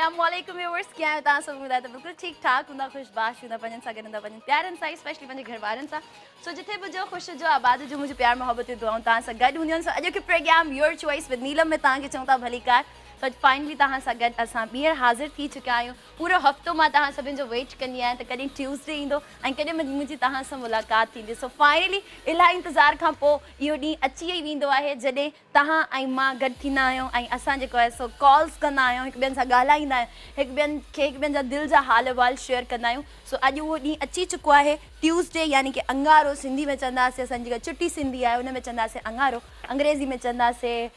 अस्सलाम वालेकुम व्यूअर्स, कीअं आहियो तव्हां सभु? उम्मीद आहे त बिल्कुलु ठीकु ठाक हूंदा, ख़ुशबाश हूंदा, पंहिंजनि सां गॾु हूंदा, पंहिंजनि प्यारनि सां, स्पेशली पंहिंजे घर वारनि सां। सो जिथे बि हुजो ख़ुशि हुजो, आबाद हुजो, मुंहिंजो प्यार मोहबत दुआऊं तव्हां सां गॾु हूंदियूं आहिनि। सो अॼोको programme your choice with Neelam में तव्हांखे चऊं था भलीकार। सो अॼु फाइनली तव्हां सां गॾु असां ॿीहर हाज़िर थी चुकिया आहियूं। पूरो हफ़्तो मां तव्हां सभिनी जो वेट कंदी आहियाँ त कॾहिं ट्यूसडे ईंदो ऐं कॾहिं मुंहिंजी तव्हां सां मुलाक़ात थींदी। सो फाइनली इलाही इंतज़ार खां पोइ इहो ॾींहुं अची ई वेंदो आहे जॾहिं तव्हां ऐं मां गॾु थींदा आहियूं ऐं असां जेको आहे सो कॉल्स कंदा आहियूं, हिक ॿियनि सां ॻाल्हाईंदा आहियूं, हिक ॿियनि खे हिक ॿियनि जा दिलि जा हाल अहिवाल शेयर कंदा आहियूं। सो अॼु उहो ॾींहुं अची चुको आहे, ट्यूसडे यानी की अंगारो सिंधी में चवंदासीं, असांजी जेका चुटी सिंधी आहे उन में चवंदासीं अंगारो, अंग्रेज़ी में चवंदासीं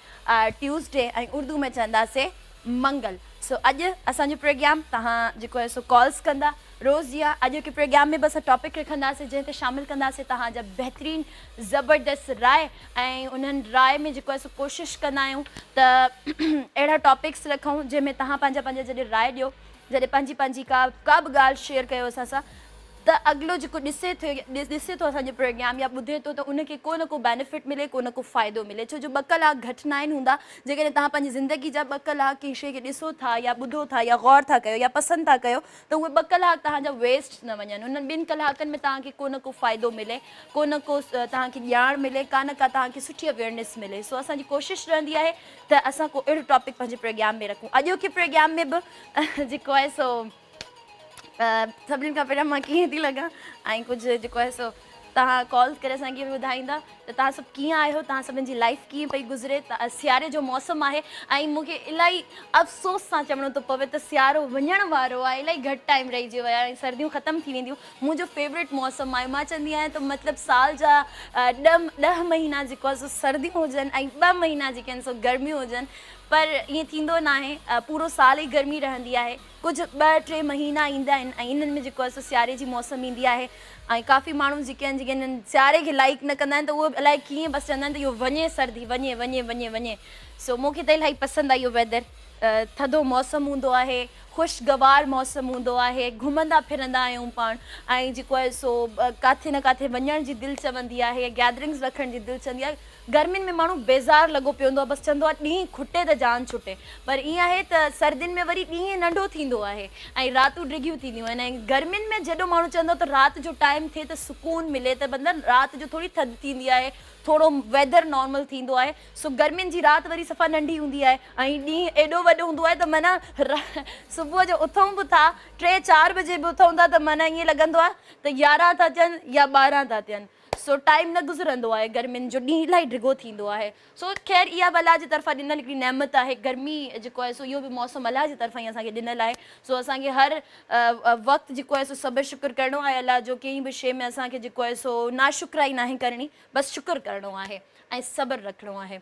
ट्यूसडे ऐं उर्दू में चवंदासीं मंगल। सो अॼु असांजो प्रोग्राम तव्हां जेको आहे सो कॉल्स कंदा रोज़ जीअं अॼोके प्रोग्राम में बि असां टॉपिक रखंदासीं जंहिं ते शामिल कंदासीं तव्हांजा बहितरीन ज़बरदस्त राय ऐं उन्हनि राय में जेको आहे सो कोशिशि कंदा आहियूं त अहिड़ा टॉपिक्स रखूं जंहिंमें तव्हां पंहिंजा पंहिंजा जॾहिं राय ॾियो, जॾहिं पंहिंजी पंहिंजी का का बि ॻाल्हि शेयर कयो असां सां त अॻिलो जेको ॾिसे थो असांजो प्रोग्राम या ॿुधे थो त उनखे को न को बेनिफिट मिले, को न को फ़ाइदो मिले। छो जो 2 कलाक घटि न आहिनि हूंदा। जेकॾहिं तव्हां पंहिंजी ज़िंदगी जा 2 कलाक कंहिं शइ खे ॾिसो था या ॿुधो था या गौर था कयो या पसंदि था कयो त उहे 2 कलाक तव्हांजा वेस्ट न वञनि। उन्हनि 2 कलाकनि में तव्हांखे को न को फ़ाइदो मिले, को न को तव्हांखे ॼाण मिले, का न का तव्हांखे सुठी अवेयरनेस मिले। सो असांजी कोशिशि रहंदी आहे त असां को अहिड़ो टॉपिक पंहिंजे प्रोग्राम में रखूं। अॼोके प्रोग्राम में बि जेको आहे सो सभिनीनि खां पहिरियां मां कीअं थी लॻां ऐं कुझु जेको आहे सो तव्हां कॉल करे असांखे ॿुधाईंदा त तव्हां सभु कीअं आहियो, तव्हां सभिनी जी लाइफ कीअं पई गुज़रे। त सियारे जो मौसम आहे ऐं मूंखे इलाही अफ़सोस सां चवणो थो पवे त सियारो वञण वारो आहे, इलाही घटि टाइम रहिजी वियो आहे ऐं सर्दियूं ख़तमु थी वेंदियूं। मुंहिंजो फेवरेट मौसम आहे। मां चवंदी आहियाँ त मतिलबु साल जा 10 महीना जेको आहे सो सर्दियूं हुजनि ऐं 2 महीना जेके आहिनि सो गर्मियूं हुजनि, पर ईअं थींदो न आहे। पूरो साल ई गर्मी रहंदी आहे। कुझु 2-3 महीना ईंदा आहिनि ऐं इन्हनि में जेको आहे सो सियारे जी मौसम ईंदी आहे ऐं काफ़ी माण्हू जेके आहिनि जेके हिननि सियारे खे लाइक न कंदा आहिनि त उहे अलाए कीअं बसि चवंदा आहिनि त इहो वञे सर्दी, वञे वञे वञे वञे। सो मूंखे त इलाही पसंदि आहे इहो वेदर। थधो मौसम हूंदो आहे, ख़ुशगवार मौसम हूंदो आहे, घुमंदा फिरंदा आहियूं पाण ऐं जेको आहे सो किथे न किथे वञण जी दिलि चवंदी आहे, गैदरिंग्स रखण जी दिलि चवंदी आहे। गर्मियुनि में माण्हू बेज़ार लॻो पियो हूंदो आहे, बसि चवंदो आहे ॾींहुं खुटे त जान छुटे। पर ईअं आहे त सर्दियुनि में वरी ॾींहुं नंढो थींदो आहे ऐं रातियूं डिघियूं थींदियूं आहिनि ऐं गर्मियुनि में जेॾो माण्हू चवंदो त राति जो टाइम थिए त सुकून मिले त मतिलबु राति जो थोरी थधि थींदी आहे, थोरो वेदर नॉर्मल थींदो आहे। सो गर्मियुनि जी राति वरी सफ़ा नंढी हूंदी आहे ऐं ॾींहुं एॾो वॾो हूंदो आहे त माना सुबुह जो उथऊं बि था, 3-4 बजे बि उथऊं था त माना ईअं लॻंदो आहे त 11 था थियनि या 12 था थियनि। सो टाइम न गुज़रंदो आहे, गर्मियुनि जो ॾींहुं इलाही डिघो थींदो आहे। सो ख़ैर इहा बि अलाह जी तरफ़ां ॾिनल हिकिड़ी नेमत आहे। गर्मी जेको आहे सो इहो बि मौसम अलाह जी तरफ़ां ई असांखे ॾिनल आहे। सो असांखे हर वक़्तु जेको आहे सो सब्र शुक्र करिणो आहे अलाह जो। कंहिं बि शइ में असांखे जेको आहे सो नाशुक्राई नाहे करणी, बसि शुक्र करिणो आहे ऐं सब्र रखिणो आहे।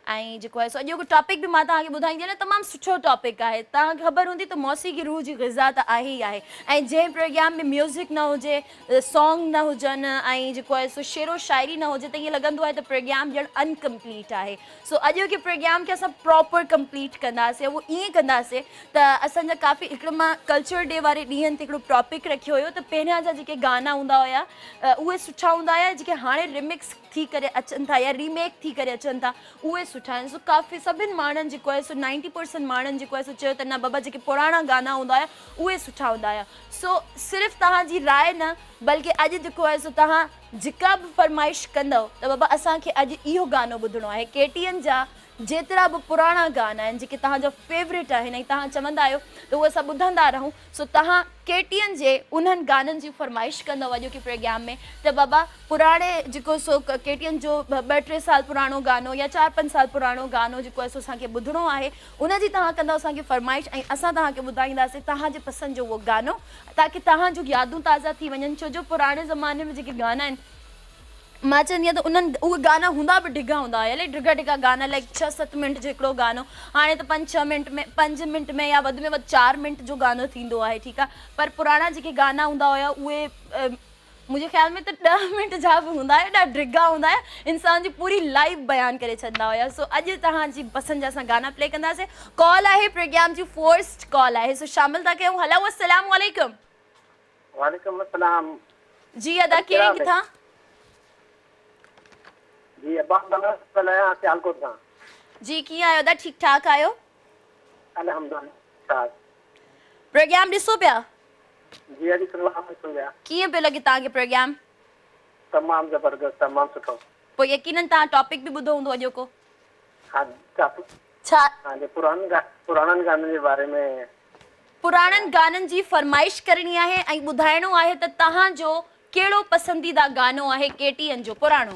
ऐं जेको आहे सो अॼोको टॉपिक बि मां तव्हांखे ॿुधाईंदी आहियाँ, तमामु सुठो टॉपिक आहे। तव्हांखे ख़बर हूंदी त मौसीक़ी रूह जी ग़िज़ा त आहे ई आहे ऐं जंहिं प्रोग्राम में म्यूज़िक न हुजे, सॉन्ग न हुजनि ऐं जेको आहे सो शेरो शाइरी न हुजे त ईअं लॻंदो आहे त प्रोग्राम ॼण अनकम्प्लीट आहे। सो अॼोके प्रोग्राम खे असां प्रॉपर कंप्लीट कंदासीं। उहो ईअं कंदासीं त असांजा काफ़ी हिकिड़ो मां कल्चर डे वारे ॾींहनि ते हिकिड़ो टॉपिक रखियो हुयो त पहिरियां जा जेके गाना हूंदा हुया उहे सुठा हूंदा हुया, जेके हाणे रिमिक्स थी करे अचनि था या रीमेक थी करे अचनि था उहे सुठा आहिनि। सो काफ़ी सभिनी माण्हुनि जेको आहे सो 90% माण्हुनि जेको आहे सो चयो त न बाबा जेके पुराणा गाना हूंदा हुया उहे सुठा हूंदा हुया। सो सिर्फ़ु तव्हांजी राय न बल्कि अॼु जेको आहे सो तव्हां जेका बि फरमाइश कंदव त बाबा असांखे अॼु इहो गानो ॿुधणो आहे। KTN जा जेतिरा बि पुराणा गाना आहिनि जेके तव्हांजा फेवरेट आहिनि ऐं तव्हां चवंदा आहियो त उहे असां ॿुधंदा रहूं। सो तव्हां KTN जे उन्हनि गाननि जी फरमाइश कंदव अॼोके प्रोग्राम में त बाबा पुराणे जेको सो KTN जो 2-3 साल पुराणो गानो या 4-5 साल पुराणो गानो जेको आहे सो असांखे ॿुधणो आहे, उनजी तव्हां कंदव असांखे फरमाइश ऐं असां तव्हांखे ॿुधाईंदासीं तव्हांजे पसंदि जो उहो गानो, ताकि तव्हांजूं यादूं ताज़ा थी वञनि। छो जो पुराणे ज़माने में जेके गाना आहिनि मां चवंदी आहियाँ त उन्हनि उहे गाना हूंदा बि डिघा हूंदा हुया, इलाही डिघा डिघा गाना, लाइक 6-7 मिंट जो हिकिड़ो गानो, हाणे त 5-6 मिंट में, 5 मिंट में या वधि में वधि 4 मिंट जो गानो थींदो आहे, ठीकु आहे। पर पुराणा जेके गाना हूंदा हुया उहे मुंहिंजे ख़्याल में त 10 मिंट जा बि हूंदा हुया, एॾा डिघा हूंदा हुया, इंसान जी पूरी लाइफ बयानु करे छॾींदा हुया। सो अॼु तव्हांजी पसंदि जा असां गाना प्ले कंदासीं। कॉल आहे प्रोग्राम जी फर्स्ट कॉल आहे, सो शामिल था कयूं। हलो, अस्सलाम वालेकुम। वालेकुम अस्सलाम। जी अदा केरु किथां? जी अब्बास ॻाल्हायां सियालकोट खां। जी कीअं आहियो अदा? ठीकु ठाक आहियो? अल्हम्दुलिल्लाह। प्रोग्राम ॾिसो पिया? जी अॼु प्रोग्राम ॾिसूं पिया। कीअं पियो लॻे तव्हांखे प्रोग्राम? तमामु ज़बरदस्त, तमामु सुठो। पोइ यकीनन तव्हां टॉपिक बि ॿुधो हूंदो अॼोको। हा, टॉपिक छा? तव्हांजे पुराणनि गाननि जे बारे में। पुराणनि गाननि जी फरमाइश करणी आहे ऐं ॿुधाइणो आहे त तव्हांजो कहिड़ो पसंदीदा गानो आहे केटीएन जो पुराणो?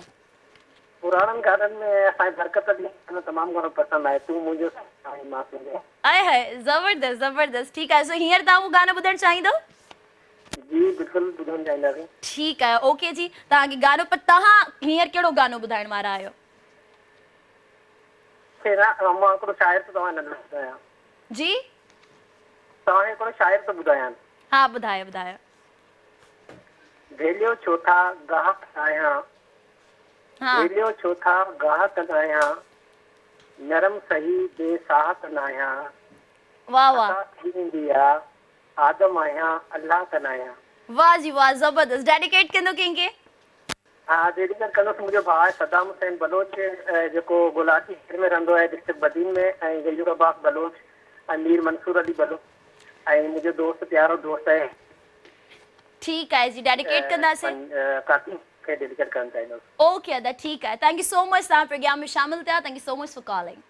पुराणनि गाननि में असांजे बरकत अली गानो तमामु घणो पसंदि आहे, तूं मुंहिंजो ऐं मां तुंहिंजो। आए हाय, ज़बरदस्त ज़बरदस्त। ठीकु आहे, सो हींअर तव्हां उहो गानो ॿुधणु चाहींदव? जी बिल्कुलु ॿुधणु चाहींदासीं। ठीकु आहे, ओके जी, तव्हांखे गानो, पर तव्हां हींअर कहिड़ो गानो ॿुधाइण वारा आहियो? पहिरियां मां हिकिड़ो शाइर थो तव्हां ॿुधायां। जी, तव्हांखे हिकिड़ो शाइर थो ॿुधायां। हा, ॿुधायो ॿुधायो। भेलियो छो था गाहक आहियां, भेलियो छो था गाहक आहियां, नरम सही बेसाहत नाहियां, वाह वाह, थी वेंदी आहे आदम आहियां अल्लाह त नाहियां। वाह जी वाह, ज़बरदस्त। डेडिकेट कंदो कंहिंखे? हा, डेडिकेट कंदुसि मुंहिंजो भाउ सदाम हुसैन बलोच, जेको गुलाटी शहर में रहंदो आहे, डिस्ट्रिक्ट बदीन में, ऐं गयूर अब्बास बलोच ऐं मीर मंसूर अली बलोच ऐं मुंहिंजो दोस्त, प्यारो दोस्त आहे। ठीकु आहे जी, डेडिकेट कंदासीं। काकी खे डेडिकेट करणु चाहींदुसि। ओके अदा, ठीकु आहे, thank you so much, तव्हां प्रोग्राम में शामिल थिया, thank you so much for calling.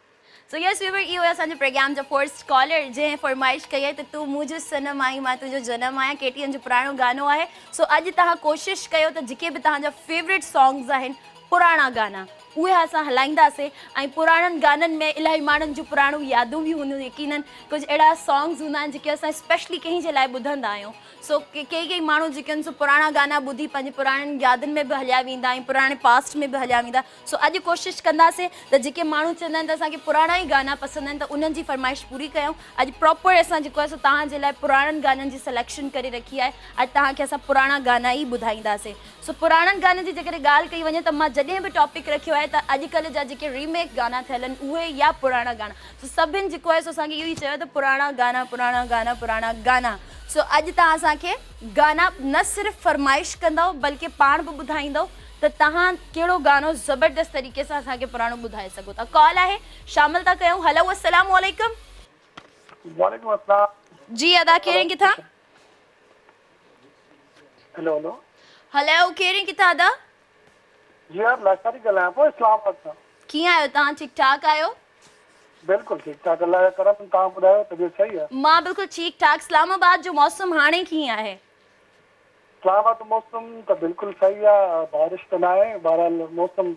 So yes viewer, इहो असांजो प्रोग्राम जो फर्स्ट कॉलर जंहिं फरमाइश कई आहे त तूं मुंहिंजो सनम आहीं मां तुंहिंजो जनम आहियां, केटीएन जो पुराणो गानो आहे। सो अॼु तव्हां कोशिशि कयो त जेके बि तव्हांजा फेवरेट सॉन्ग्स आहिनि, पुराणा गाना, उहे असां हलाईंदासीं। ऐं पुराणनि गाननि में इलाही माण्हुनि जूं पुराणियूं यादूं बि हूंदियूं, यकीनन कुझु अहिड़ा सॉन्ग्स हूंदा आहिनि जेके असां स्पेशली कंहिंजे लाइ ॿुधंदा आहियूं। सो कई कई माण्हू जेके आहिनि सो पुराणा गाना ॿुधी पंहिंजे पुराणनि यादुनि में बि हलिया वेंदा ऐं पुराणे पास्ट में बि हलिया वेंदा। सो अॼु कोशिशि कंदासीं त जेके माण्हू चवंदा आहिनि त असांखे पुराणा ई गाना पसंदि आहिनि त उन्हनि जी फरमाइश पूरी कयूं। अॼु प्रॉपर असां जेको आहे सो तव्हांजे लाइ पुराणनि गाननि जी सिलेक्शन करे रखी आहे। अॼु तव्हांखे असां पुराणा गाना ई ॿुधाईंदासीं। सो पुराणनि गाननि जी जेकॾहिं ॻाल्हि कई वञे त मां जॾहिं बि टॉपिक रखियो आहे त अॼुकल्ह जा जेके रीमेक गाना थियल आहिनि उहे या पुराणा गाना, सो सभिनि जेको आहे सो असांखे इहो ई चयो त पुराणा गाना, पुराणा गाना, पुराणा गाना। सो अॼु तव्हां असांखे गाना न सिर्फ़ फरमाइश कंदव बल्कि पाण बि ॿुधाईंदव त तव्हां कहिड़ो गानो ज़बरदस्त तरीक़े सां असांखे पुराणो ॿुधाए सघो था। कॉल आहे, शामिल था कयूं। हलो, अस्सलाम वालेकुम। वालेकुम अस्सलाम। जी अदा, केरु किथां? हेलो हेलो हेलो, केरु किथां अदा? जी यार लाशारी ॻाल्हायां पियो इस्लामाबाद सां। कीअं आहियो तव्हां? ठीकु ठाक आहियो? बिल्कुलु ठीकु ठाक, अल्लाह जो करम। तव्हां ॿुधायो, तबियत सही आहे? मां बिल्कुलु ठीकु ठाक। इस्लामाबाद जो मौसम हाणे कीअं आहे? इस्लामाबाद जो मौसम त बिल्कुलु सही आहे, बारिश त न आहे, बहरहाल मौसम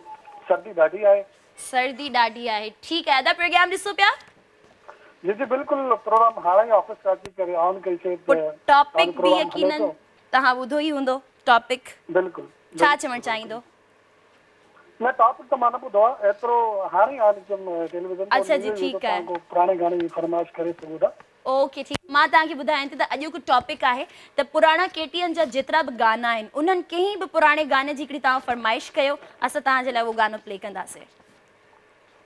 सर्दी ॾाढी आहे। सर्दी ॾाढी आहे, ठीकु आहे। अदा प्रोग्राम ॾिसो पिया? जी जी बिल्कुलु, प्रोग्राम हाणे ई ऑफिस खां अची करे ऑन कईसीं। टॉपिक बि यकीनन तव्हां ॿुधो ई हूंदो टॉपिक। बिल्कुलु। छा चवणु चाहींदो? न, टॉपिक त मां न ॿुधो आहे एतिरो, हाणे ई ऑन कयमि टेलीविज़न। अच्छा जी, ठीकु आहे, पुराणे गाणे जी फरमाइश करे सघो था। ओके ठीकु, मां तव्हांखे ॿुधायां थी त अॼोको टॉपिक आहे त पुराणा केटीएन जा जेतिरा बि गाना आहिनि उन्हनि कंहिं बि पुराणे गाने जी हिकिड़ी तव्हां फरमाइश कयो, असां तव्हांजे लाइ उहो गानो प्ले कंदासीं।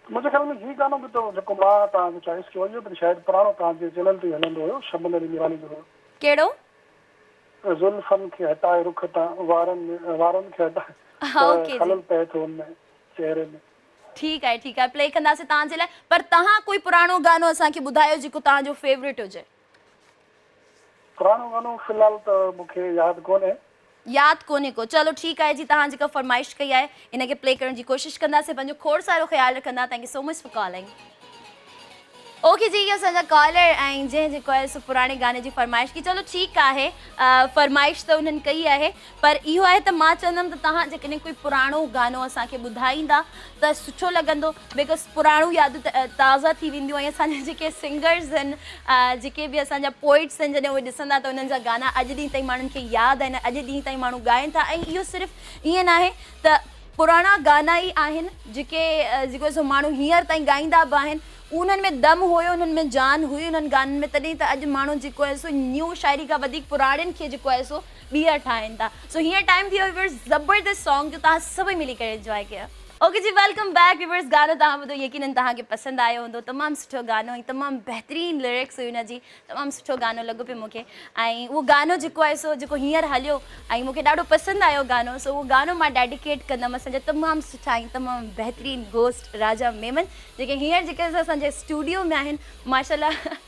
मुंहिंजे ख़्याल में हीउ गानो बि त जेको मां तव्हांखे चॉइस कयो, इहो बि शायदि पुराणो तव्हांजे चैनल ते हलंदो हुयो, शमल अली मीरानी जो हुयो। कहिड़ो? ज़ुल्फ़नि खे हटाए रुख तां, वारनि वारनि खे हटाए, खलल पए थो हुन में चेहरे में। ठीकु आहे, ठीकु आहे, प्ले कंदासीं तव्हांजे लाइ। पर तव्हां कोई पुराणो गानो असांखे ॿुधायो जेको तव्हांजो फेवरेट हुजे। पुराणो गानो फ़िलहाल त मूंखे यादि कोन्हे। यादि कोन्हे को, चलो ठीकु आहे जी, तव्हां जेका फरमाइश कई आहे इन खे प्ले करण जी कोशिशि कंदासीं। पंहिंजो खोड़ सारो ख़्यालु रखंदा। Thank you so much for calling. Okay जी, इहो असांजा कॉलर ऐं जंहिं जेको आहे सो पुराणे गाने जी फरमाइश कई। चलो ठीकु आहे, फरमाइश त उन्हनि कई आहे, पर इहो आहे त मां चवंदमि त तव्हां जेकॾहिं कोई पुराणो गानो असांखे ॿुधाईंदा त सुठो लॻंदो, because पुराणियूं यादूं ताज़ा थी वेंदियूं ऐं असांजा जेके सिंगर्स आहिनि, जेके बि असांजा पोइट्स आहिनि, जॾहिं उहे ॾिसंदा त उन्हनि जा गाना अॼु ॾींहुं ताईं माण्हुनि खे यादि आहिनि, अॼु ॾींहुं ताईं माण्हू ॻाइनि था। ऐं इहो सिर्फ़ु ईअं न आहे त पुराणा गाना ई आहिनि जेके जेको सो माण्हू हींअर ताईं ॻाईंदा बि आहिनि, उन्हनि में दम हुयो, उन्हनि में जान हुई उन्हनि गाननि में, तॾहिं त अॼु माण्हू जेको आहे सो न्यू शाइरी खां वधीक पुराणनि खे जेको आहे सो ॿीहर ठाहिनि था। सो हींअर टाइम थी वियो ज़बरदस्त सॉन्ग जो तव्हां सभई मिली करे इंजॉय कयो। اوڪي جي welcome back viewers گانو توهان ٻڌو يقينن توهان کي پسند آيو هوندو تمام سٺو گانو ۽ تمام بهترين لرڪس هئي ان جي تمام سٺو گانو لڳو پيو مونکي ۽ اهو گانو جيڪو آهي سو جيڪو هينئر هليو ۽ مونکي ڏاڍو پسند آيو گانو سو اهو گانو مان ڊيڊيڪيٽ ڪندم اسان جا تمام سٺا ۽ تمام بهترين هوسٽ راجا ميمن جيڪي هينئر جيڪي اسان جي اسٽوڊيو ۾ آهن ماشاءالله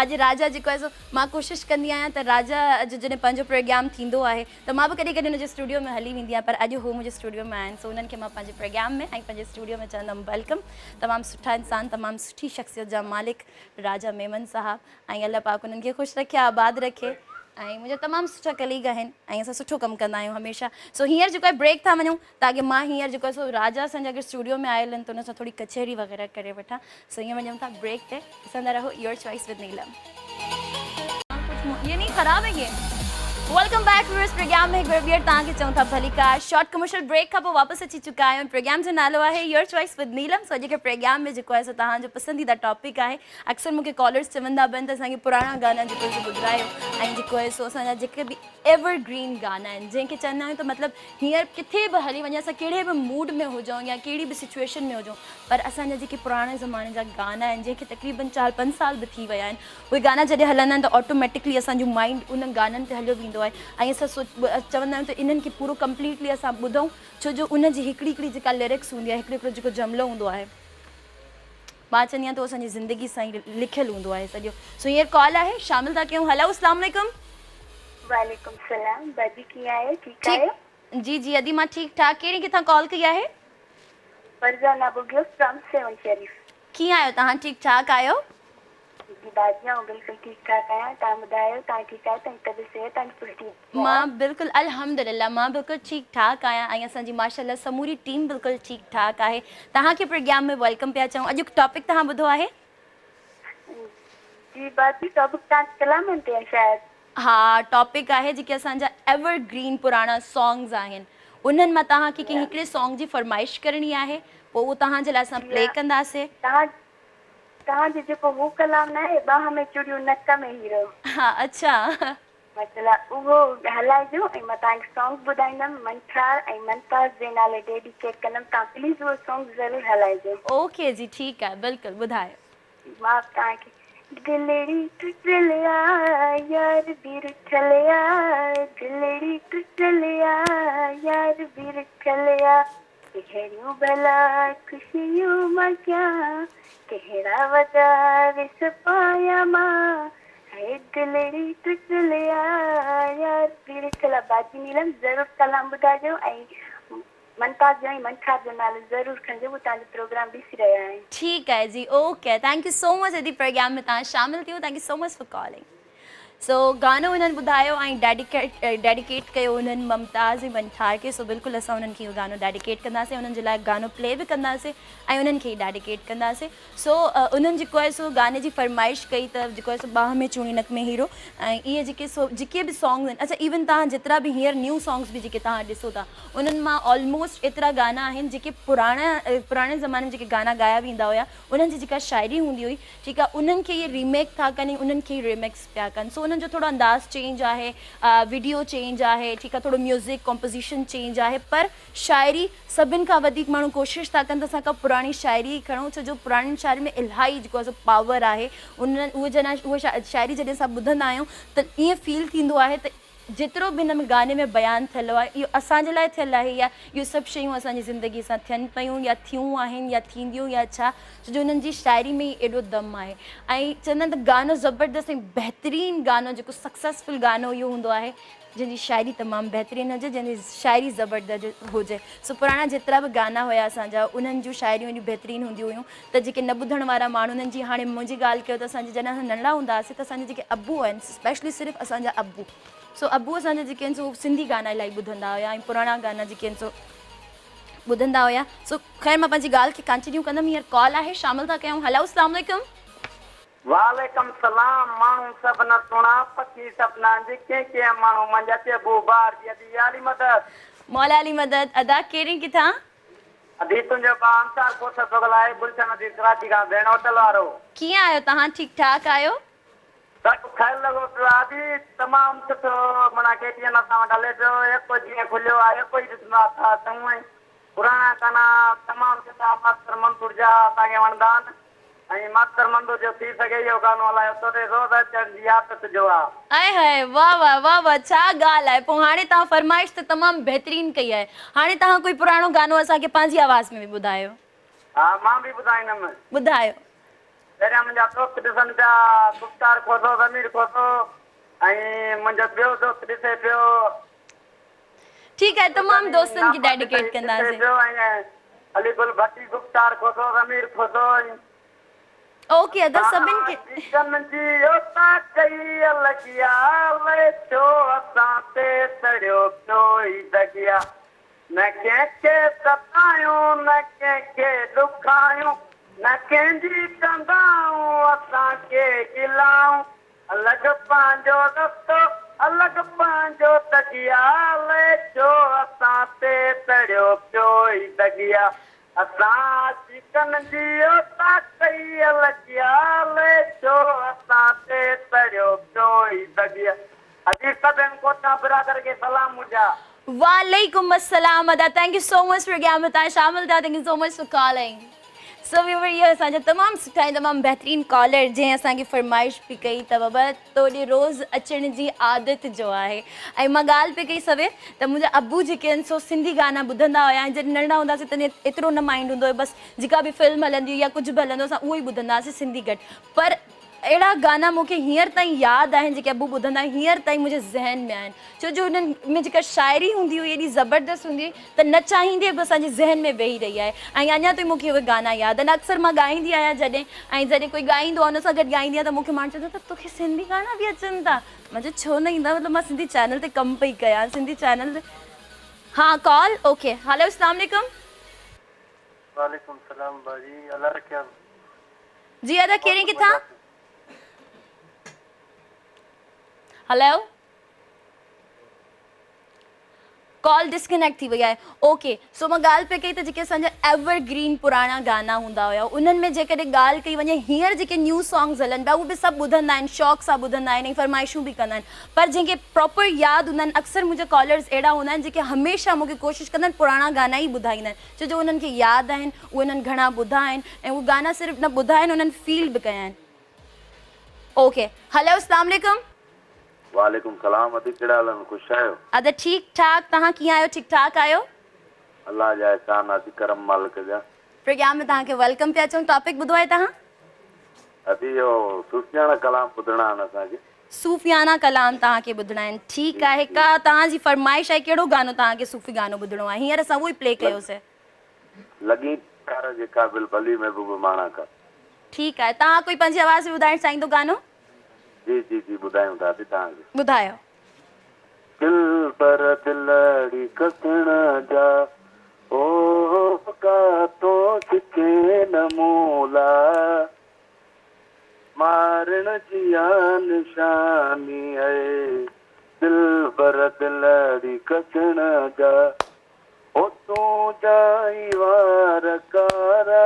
اڄ راجا جيڪو آهي سو مان ڪوشش ڪندي آهيان ته راجا جو جڏهن پنهنجو پروگرام ٿيندو آهي ته مان به ڪڏهن ڪڏهن هن جي اسٽوڊيو ۾ هلي ويندي آهيان پر اڄ هو منهنجي اسٽوڊيو ۾ آيا آهن سو انهن کي مان پنهنجي پروگرام ۾ ۽ پنهنجي اسٽوڊيو ۾ چوندم welcome تمام سٺا انسان تمام سٺي شخصيت جا مالڪ راجا ميمن صاحب ۽ الله پاڪ انهن کي خوش رکي آباد رکي ۽ منهنجا تمام سٺا ڪليگ آهن ۽ اسان سٺو ڪم ڪندا آهيون هميشه سو هينئر جيڪو آهي بريڪ ٿا وڃون تاڪه مان هينئر جيڪو آهي سو راجا اسان جا اگر اسٽوڊيو ۾ آيل آهن ته ان سان ٿوري ڪچهري وغيره ڪري وٺان سو هينئر وڃون ٿا بريڪ تي ڏسندا رهو your choice with Neelam. يعني خراب هي یہ welcome back viewers programme ۾ هڪ ڀيرو ٻيهر توهان کي چئون ٿا ڀليڪار شارٽ ڪمرشل بريڪ کان پوء واپس اچي چڪا آهيون پروگرام جو نالو آهي your choice with Neelam سو اڄ کي پروگرام ۾ جيڪو آهي سو توهان جو پسنديده ٽاپڪ آهي اڪثر مون کي ڪالرز چوندا به آهن ته اسان کي پراڻا گانا جيڪو سو ٻڌرايو ۽ جيڪو آهي سو اسان جا جيڪي به ايور گرين گانا آهن جنهن کي چوندا آهيون ته مطلب هينئر ڪٿي به هلي وڃي اسان ڪهڙي به موڊ ۾ هجون يا ڪهڙي به سچويشن ۾ هجون پر اسان جا جيڪي پراڻي زماني جا گانا آهن جنهن کي تقريبن چار پنج سال به ٿي ويا آهن اهي گانا جڏهن هلندا آهن ته آٽوميٽڪلي اسان جو مائنڊ انهن گانن تي هليو ويندو آهي ۽ اسان سوچ چوندا آهيون ته انهن کي پورو ڪمپليٽلي اسان ٻڌون ڇو جو ان جي هڪڙي هڪڙي جيڪا لرڪس هوندي آهي هڪڙو هڪڙو جيڪو جملو هوندو آهي مان چوندي آهيان ته اهو اسان جي زندگي سان ئي لکيل هوندو آهي سڄو سو هينئر ڪال آهي شامل ٿا ڪيون هلو اسلام عليڪم. وعليڪم السلام باجي ڪيئن آهيو ٺيڪ آهيو. جي جي ادي مان ٺيڪ ٺاڪ ڪهڙي ڪٿان ڪال ڪئي آهي. فرزانه ٻگهيو فرام سيون شريف. ڪيئن آهيو توهان ٺيڪ ٺاڪ آهيو. جي باجي آئون بلڪل ٺيڪ ٺاڪ آهيان توهان ٻڌايو توهان ٺيڪ آهيو توهان جي طبيعت صحت توهان جي پوري ٽيم ٺيڪ آهي. مان بلڪل الحمدلله مان بلڪل ٺيڪ ٺاڪ آهيان ۽ اسان جي ماشاءالله سموري ٽيم بلڪل ٺيڪ ٺاڪ آهي توهان کي پروگرام ۾ welcome پيا چئون اڄوڪ ٽاپڪ توهان ٻڌو آهي. جي باجي ٽاپڪ توهان جي ڪلامن تي آهي شايد. ها ٽاپڪ آهي جيڪي اسان جا ايور گرين پراڻا سانگز آهن انهن مان توهان کي ڪنهن هڪڙي سانگ جي فرمائش ڪرڻي آهي پوء اهو توهان جي لاء اسان پلي ڪنداسي. توهان توهان جو جيڪو هو ڪلام ناهي ٻانهن ۾ چوڙيون نڪ ۾ هيرو. ها اڇا. مطلب اهو هلائجو ۽ مان توهان کي سانگ ٻڌائيندم منٺار ۽ ممتاز جي نالي ڊيڊيڪيٽ ڪندم توهان پليز اهو سانگ ضرور هلائجو. اوڪي جي ٺيڪ آهي بلڪل ٻڌايو. مان توهان کي دلڙي ٽٽل آ يار به رٺل آ دلڙي ٽٽل آ يار به رٺل آ ڪهڙيون ڀلا خوشيون مان ڪيان ڪهڙا وڳا ويس پايان مان هي دلڙي ٽٽل آ يار به رٺل آ باجي نيلم ضرور ڪلام ٻڌائجو ۽ ممتاز جو ۽ منٺار جو نالو ضرور کڻجو هو توهان جو پروگرام ڏسي رهيا آهن. ٺيڪ آهي جي okay thank you so much ادي پروگرام ۾ توهان شامل ٿيو thank you so much for calling. سو گانو انهن ٻڌايو ۽ ڊيڊيڪيٽ ڊيڊيڪيٽ ڪيو انهن ممتاز ۽ منٺار کي سو بلڪل اسان انهن کي اهو گانو ڊيڊيڪيٽ ڪنداسين انهن جي لاء گانو پلي به ڪنداسين ۽ انهن کي ئي ڊيڊيڪيٽ ڪنداسين سو انهن جيڪو آهي سو گاني جي فرمائش ڪئي ته جيڪو آهي سو ٻانهن ۾ چوڙي نڪ ۾ هيرو ۽ اهي جيڪي سو جيڪي به سانگز آهن اڇا ايون توهان جيترا به هينئر نيو سانگز به جيڪي توهان ڏسو ٿا انهن مان آلموسٽ ايترا گانا آهن جيڪي پراڻا پراڻي زماني ۾ جيڪي گانا ڳايا ويندا هيا انهن جي جيڪا شاعري هوندي هئي ٺيڪ آ انهن کي اهي ريميڪ ٿا ڪن ۽ انهن کي ئي ريمڪس پيا ڪن سو انهن جو ٿورو انداز چينج آهي وڊيو چينج آهي ٺيڪ آ ٿورو ميوزڪ ڪمپوزيشن چينج آهي پر شاعري سڀن کان وڌيڪ ماڻهو ڪوشش ٿا ڪن ته اسان ڪا پراڻي شاعري ئي کڻون ڇو جو پراڻين شاعرين ۾ الاهي جيڪو آهي سو پاور آهي انهن اهي جڏهن اهي شاعري جڏهن اسان ٻڌندا آهيون ته ائين فيل ٿيندو آهي ته جيترو به هن ۾ گاني ۾ بيان ٿيل آهي اهو اسان جي لاء ٿيل آهي يا اهو سڀ شيون اسان جي زندگي سان ٿين پيون يا ٿيون آهن يا ٿينديون يا ڇا ڇو جو انهن جي شاعري ۾ ئي ايڏو دم آهي ۽ چوندا آهن ته گانو زبردست ۽ بهترين گانو جيڪو سڪسيسفل گانو اهو هوندو آهي جنهن جي شاعري تمام بهترين هجي جنهن جي شاعري زبردست هجي سو پراڻا جيترا به گانا هيا اسان جا انهن جون شاعريون ايڏيون بهترين هونديون هيون ته جيڪي نه ٻڌڻ وارا ماڻهو انهن جي هاڻي منهنجي ڳالهه ڪيو ته اسان جي جڏهن اسان ننڍڙا هوندا هئاسين ته اسان جا جيڪي ابو آهن اسپيشلي صرف اسان جا ابو سو ابو اسان جا جيڪي آهن سو سنڌي گانا الاهي ٻڌندا هيا ۽ پراڻا گانا جيڪي آهن سو ٻڌندا هيا سو خير مان پنهنجي ڳالهه کي ڪنٽينيو ڪندم هينئر ڪال آهي شامل ٿا ڪيون هلو اسلام عليڪم. وعليڪم سلام ماڻهو سڀ نه سهڻا پکي سڀ نه انج ڪنهن ڪنهن ماڻهو منجهه اچي بو بار جي ادي يا علي مدد. مولا علي مدد ادا ڪيرين ڪٿان. ادي تنهنجو ڀاء انصار کوسو پيو ڳالهائي گلشن حديد ڪراچي کان ڀيڻ هوٽل وارو. ڪيئن آهيو توهان ٺيڪ ٺاڪ آهيو. سڀ خير لڳو پيو آ ادي تمام سٺو معنيٰ ڪي ٽي اين اسان وٽ هلي پيو ايڪو جيئن کليو آ ايڪو ئي ڏسندا ٿا اچون ۽. पुराणा गाना तमामु सुठा मास्तर मंसूर जा असांखे वणंदा आहिनि ऐं मास्तर मंसूर जो थी सघे इहो गानो हलायो तोते रोज़ अचण जी आदत जो आहे। आए हाय, वाह वाह वाह वाह, छा ॻाल्हि आहे। पोइ हाणे तव्हां फ़रमाइश त तमामु बहितरीन कई आहे। हाणे तव्हां कोई पुराणो गानो असांखे पंहिंजी आवाज़ में बि ॿुधायो। हा, मां बि ॿुधाईंदमि। ॿुधायो। पहिरियां मुंहिंजा दोस्त ॾिसनि पिया, गुप्तार खोसो, ज़मीर खोसो ऐं मुंहिंजो ॿियो दोस्त ॾिसे पियो। ठीकु आहे, तमामु दोस्तनि खे डेडिकेट कंदासीं। अली गुल भट्टी, गुप्तार खोसो, ज़मीर खोसो। ओके अदा, सभिनि खे। न कंहिंखे सतायूं, न कंहिंखे ॾुखायूं, न कंहिंजी कंदाऊं, असांखे गिलाऊं। अलॻि पंहिंजो रस्तो, अलॻि पंहिंजो तकिया, छो असां ते तड़ियो पियो ई दगिया। असां चिकन जी कई अलॻि, छो असां ते तड़ियो पियो ई दगिया। अजी सभिनि कोटा बिरादर खे सलाम मुंहिंजा। वालेकुम अस्सलाम अदा, thank you so much programme में तव्हां शामिल थिया। Thank you so much for calling. So viewer, इहो असांजा तमामु सुठा ऐं तमामु बहितरीन कॉलर जंहिं असांखे फ़रमाइश बि कई त बाबा तोॾे रोज़ अचण जी आदत जो आहे। ऐं मां ॻाल्हि पई कई सवेर त मुंहिंजा अबू जेके आहिनि सो सिंधी गाना ॿुधंदा हुया ऐं जॾहिं नंढा हूंदासीं तॾहिं एतिरो न माइंड हूंदो हुयो, बसि जेका बि फ़िल्म हलंदी हुई या कुझु बि हलंदो असां उहो ई ॿुधंदा हुआसीं सिंधी घटि। पर अहिड़ा गाना मूंखे हींअर ताईं यादि आहिनि जेके अबू ॿुधंदा आहिनि, हींअर ताईं मुंहिंजे ज़हन में आहिनि, छो जो हुननि में जेका शाइरी हूंदी हुई एॾी ज़बरदस्त हूंदी हुई त न चाहींदे बि असांजे ज़हन में वेही रही आहे ऐं अञा ताईं मूंखे उहे गाना यादि आहिनि। अक्सर मां ॻाईंदी आहियां जॾहिं ऐं जॾहिं कोई ॻाईंदो आहे हुन सां गॾु ॻाईंदी आहियां त मूंखे माण्हू चवंदो त तोखे सिंधी गाना बि अचनि था। मां चयो छो न ईंदा, मतिलबु मां सिंधी चैनल ते कमु पई कयां, सिंधी चैनल ते। हा कॉल ओके। हेलो, अस्सलाम वालेकुम। वालेकुम सलाम बाजी, अल्लाह रखे। जी अदा, केरे किथां? हेलो, कॉल डिस्कनेक्ट थी वई आहे। ओके, सो मां ॻाल्हि पई कई त जेके असांजा एवरग्रीन पुराणा गाना हूंदा हुया उन्हनि में जेकॾहिं ॻाल्हि कई वञे, हींअर जेके न्यू सॉन्ग्स हलनि पिया उहे बि सभु ॿुधंदा आहिनि, शौक़ सां ॿुधंदा आहिनि ऐं फ़रमाइशूं बि कंदा आहिनि, पर जंहिंखे प्रॉपर यादि हूंदा आहिनि, अक्सर मुंहिंजा कॉलर्स अहिड़ा हूंदा आहिनि जेके हमेशह मूंखे कोशिशि कंदा आहिनि पुराणा गाना ई ॿुधाईंदा आहिनि, छो जो उन्हनि खे यादि आहिनि, उहे उन्हनि घणा ॿुधा आहिनि ऐं उहे गाना सिर्फ़ु न ॿुधा आहिनि, उन्हनि फील बि कया आहिनि। ओके, हेलो, अस्सलाम वालेकुम। वालेकुम सलाम। अदी, कहिड़ा हाल आहिनि? ख़ुशि आहियो? अदा ठीक ठाक, तव्हां कीअं आहियो? ठीक ठाक आहियो? अलाह जा एहसान अदी, करम मालिक जा। प्रोग्राम में तव्हांखे welcome पिया चऊं। टॉपिक ॿुधो आहे तव्हां? अदी, इहो सूफियाना कलाम ॿुधणा आहिनि असांखे। सूफियाना कलाम तव्हांखे ॿुधणा आहिनि, ठीकु आहे। का तव्हांजी फ़रमाइश आहे, कहिड़ो गानो तव्हांखे सूफ़ी गानो ॿुधणो आहे? हींअर असां उहो ई प्ले कयोसीं। लॻी प्यार जे क़ाबिल भली महबूब माणा का। ठीकु आहे, तव्हां कोई पंहिंजी आवाज़ में ॿुधाइण चाहींदो गानो? जी जी जी, ॿुधायूं था तव्हांखे। ॿुधायो। दिल पर दिलड़ी कसण जा, ओ का तो सिखे न मूला, मारण जिया निशानी है, दिल पर दिलड़ी कसण जा, ओ तू जाई वार कारा,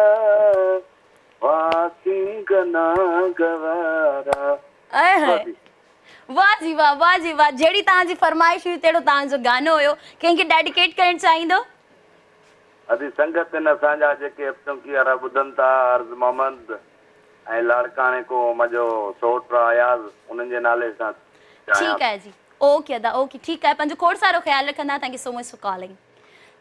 वासी गना गवारा। वाह जी वाह, वाह जी वाह, जहिड़ी तव्हांजी फ़रमाइश हुई तहिड़ो तव्हांजो गानो हुयो। कंहिंखे डेडिकेट करणु चाहींदो? अदी संगत आहिनि असांजा जेके चौकी वारा ॿुधनि था, अर्ज़ मोहम्मद ऐं लाड़काणे को मुंहिंजो सोट अयाज़, उन्हनि जे नाले सां। ठीकु आहे जी, ओके अदा, ओके, ठीकु आहे। पंहिंजो खोड़ सारो ख़्यालु रखंदा। Thank you so much for calling.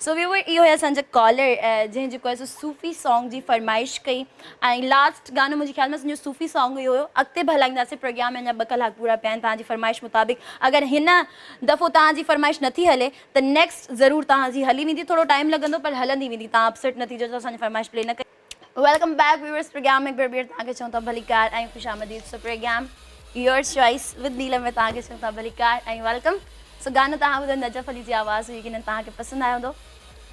So viewer, इहो आहे असांजो कॉलर जंहिं जेको आहे सो सूफ़ी सॉन्ग जी फ़रमाइश कई ऐं लास्ट गानो मुंहिंजे ख़्याल में असांजो सूफ़ी सॉन्ग इहो हुयो। अॻिते बि हलाईंदासीं प्रोग्राम में, अञा 2 कलाक पूरा पिया आहिनि। तव्हांजी फ़रमाइश मुताबिक़ अगरि हिन दफ़ो तव्हांजी फ़रमाइश नथी हले त नेक्स्ट ज़रूरु तव्हांजी हली वेंदी, थोरो टाइम लॻंदो पर हलंदी वेंदी, तव्हां अपसेट न थी जो असांजी फ़रमाइश प्ले न कई। Welcome back viewers, programme में एक बार ॿीहर तव्हांखे चऊं था भलीकार ऐं ख़ुशि आमदीद। So programme your choice with Neelam में तव्हांखे चऊं था भलीकार ऐं welcome. सो गानो तव्हां ॿुधो, नजफ़ अली जी आवाज़ हुई, यकीनन तव्हांखे पसंदि आयो हूंदो,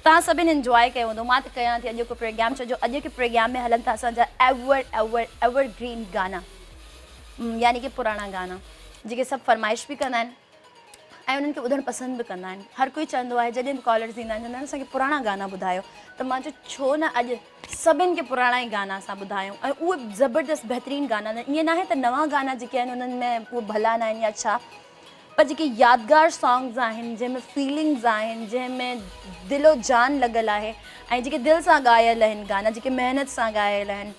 तव्हां सभिनि इंजॉय कयो हूंदो। मां त कयां थी अॼोको प्रोग्राम, छो जो अॼोके प्रोग्राम में हलनि था असांजा एवर एवर एवरग्रीन गाना, यानी कि पुराणा गाना जेके सभु फ़रमाइश बि कंदा आहिनि ऐं उन्हनि खे ॿुधणु पसंदि बि कंदा आहिनि। हर कोई चवंदो आहे, जॾहिं बि कॉलर्स ईंदा आहिनि चवंदा आहिनि असांखे पुराणा गाना ॿुधायो, त मां चयो छो न अॼु सभिनि खे पुराणा ई गाना असां ॿुधायूं ऐं उहे ज़बरदस्त बहितरीन गाना आहिनि। ईअं न आहे त नवां गाना जेके आहिनि उन्हनि में उहे भला न आहिनि या छा, पर जेके यादगार सॉन्ग्स आहिनि, जंहिंमें फीलिंग्स आहिनि, जंहिंमें दिलो जान लॻल आहे ऐं जेके दिलि सां ॻायल आहिनि गाना, जेके महिनत सां ॻायल आहिनि।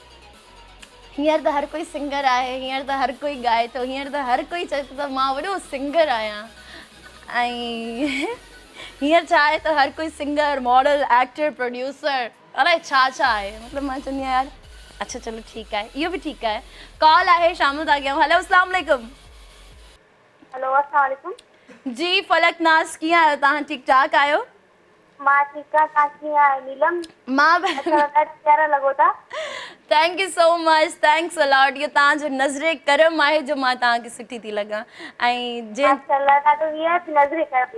हींअर त हर कोई सिंगर आहे, हींअर त हर कोई ॻाए थो, हींअर त हर कोई चए थो त मां वॾो सिंगर आहियां। ऐं हींअर छा आहे त हर कोई सिंगर, मॉडल, एक्टर, प्रोड्यूसर, अलाए छा छा आहे। मतिलबु मां चवंदी आहियां यार, अच्छा चलो ठीकु आहे, इहो बि ठीकु आहे। कॉल आहे, शामिल था कयूं। हेलो, अस्सलाम वालेकुम। हेलो, अस्सलाम वालेकुम। जी फलक नाज़, कीअं आहियो तव्हां? ठीकु ठाक आहियो? मां ठीकु आहियां, तव्हां कीअं आहियो नीलम? मां बि ॾाढा प्यारा लॻो था। Thank you so much, thanks a lot. इहो तव्हांजो नज़रे करम आहे जो मां तव्हांखे सुठी थी लॻां। ऐं जंहिं माशाअल्लाह, ॾाढो वीआईपी नज़रे करम।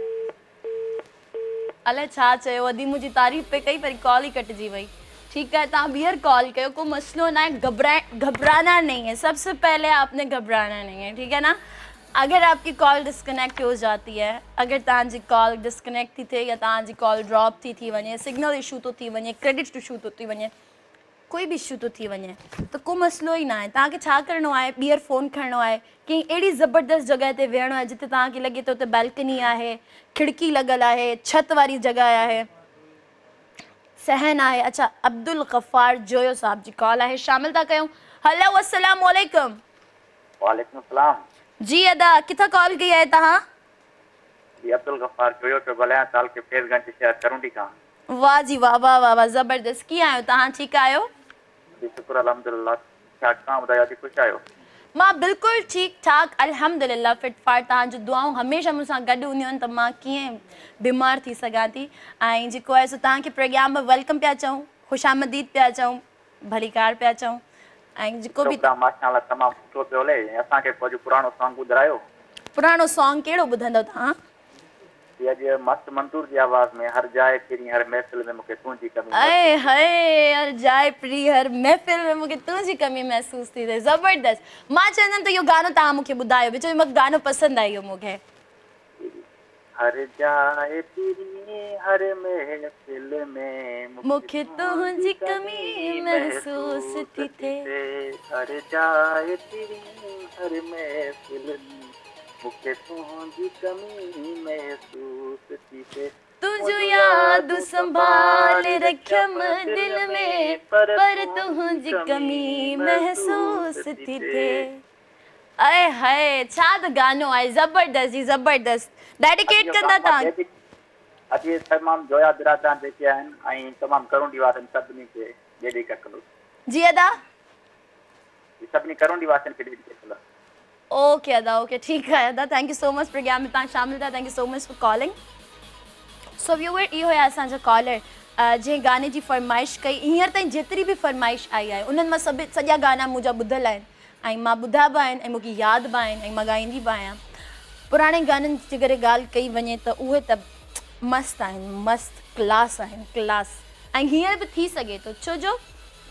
अलाए छा चयो, अदी मुंहिंजी तारीफ़ पे कई पर कॉल ई कटिजी वई। ठीकु आहे, तव्हां ॿीहर कॉल कयो, को मसइलो न आहे, घबराना नहीं है। सबसे पहले आपने घबराना नहीं है, ठीक है ना? अगर आपकी कॉल डिस्कनेक्ट हो जाती है, अगर तव्हांजी कॉल डिस्कनेक्ट थी थिए या तव्हांजी कॉल ड्रॉप थी थी वञे, सिग्नल इशू थो थी वञे, क्रेडिट इशू थो थी वञे, कोई बि इशू थो थी वञे, त को मसइलो ई न आहे। तव्हांखे छा करिणो आहे, ॿीहर फ़ोन खणणो आहे, कंहिं अहिड़ी ज़बरदस्त जॻह ते वेहणो आहे जिते तव्हांखे लॻे थो त बालकनी आहे, खिड़की लॻल आहे, छत वारी जॻह आहे, सहन आहे। अच्छा, अब्दुल गफ़ार जोयो साहब जी कॉल आहे, शामिल था कयूं। हेलो, अस्सलाम वालेकुम। वालेकुम सलाम। जी अदा, किथां कॉल कई आहे तव्हां? जी अब्दुल गफ़ार जोयो पियो ॻाल्हायां, तालुके फैज़गंज शहर करुंडी खां। वाह जी वाह, वाह वाह वाह, ज़बरदस्त। कीअं आहियो तव्हां? ठीकु आहियो? जी शुक्र अल्हम्दुलिल्लाह। तव्हां ॿुधायो, ख़ुशि आहियो? मां बिल्कुलु ठीकु ठाक अल्हम्दुलिल्लाह, फिटफाट। तव्हांजूं दुआऊं हमेशह मूंसां गॾु हूंदियूं आहिनि त मां कीअं बीमार थी सघां थी। ऐं जेको आहे सो तव्हांखे प्रोग्राम में welcome पिया चऊं, ख़ुशामदीद पिया चऊं, भलीकार पिया चऊं। ऐं जेको बि माशाअल्लाह तमामु सुठो पियो हले। ऐं असांखे अॼु पुराणो सॉन्ग ॿुधायो। पुराणो सॉन्ग कहिड़ो ॿुधंदव तव्हां? अॼु मस्त मंदूर जी आवाज़ में, हर जाइ फिरी हर महफ़िल में मूंखे तुंहिंजी कमी। आए हाय, हर जाइ फिरी हर महफ़िल में मूंखे तुंहिंजी कमी महसूस थी थिए। ज़बरदस्त। मां चवंदमि त इहो गानो तव्हां मूंखे ॿुधायो, छो मूंखे गानो पसंदि आयो मूंखे। हर जाइ फिरी हर महफ़िल में मूंखे तुंहिंजी कमी महसूस थी थिए। हर जाइ फिरी हर महफ़िल में मूंखे तुंहिंजी कमी महसूस थी थिए। तुंहिंजूं यादूं संभाल रखियमि दिलि में, पर तुंहिंजी कमी महसूस थी थिए। आए हाय, छा त गानो आहे, ज़बरदस्त जी ज़बरदस्त। डेडिकेट कंदा तव्हां? अॼु तमामु जोया बिरादरान जेके आहिनि ऐं तमामु करुंडी वारनि सभिनी खे डेडिकेट कंदो। जी अदा, सभिनी करुंडी वासियुनि खे डेडिकेट कंदो। ओके अदा, ओके ठीकु आहे अदा, thank you so much programme में तव्हां शामिल थिया। Thank you so much for calling. So viewer, इहो आहे असांजो कॉलर जंहिं गाने जी फरमाइश कई। हींअर ताईं जेतिरी बि फरमाइश आई आहे उन्हनि मां सभु सॼा गाना मुंहिंजा ॿुधल आहिनि ऐं मां ॿुधा बि आहिनि ऐं मूंखे यादि बि आहिनि ऐं मां ॻाईंदी बि आहियां। पुराणे गाननि जी जेकॾहिं ॻाल्हि कई वञे त उहे त मस्त आहिनि, मस्त क्लास आहिनि, क्लास। ऐं हींअर बि थी सघे थो, छो जो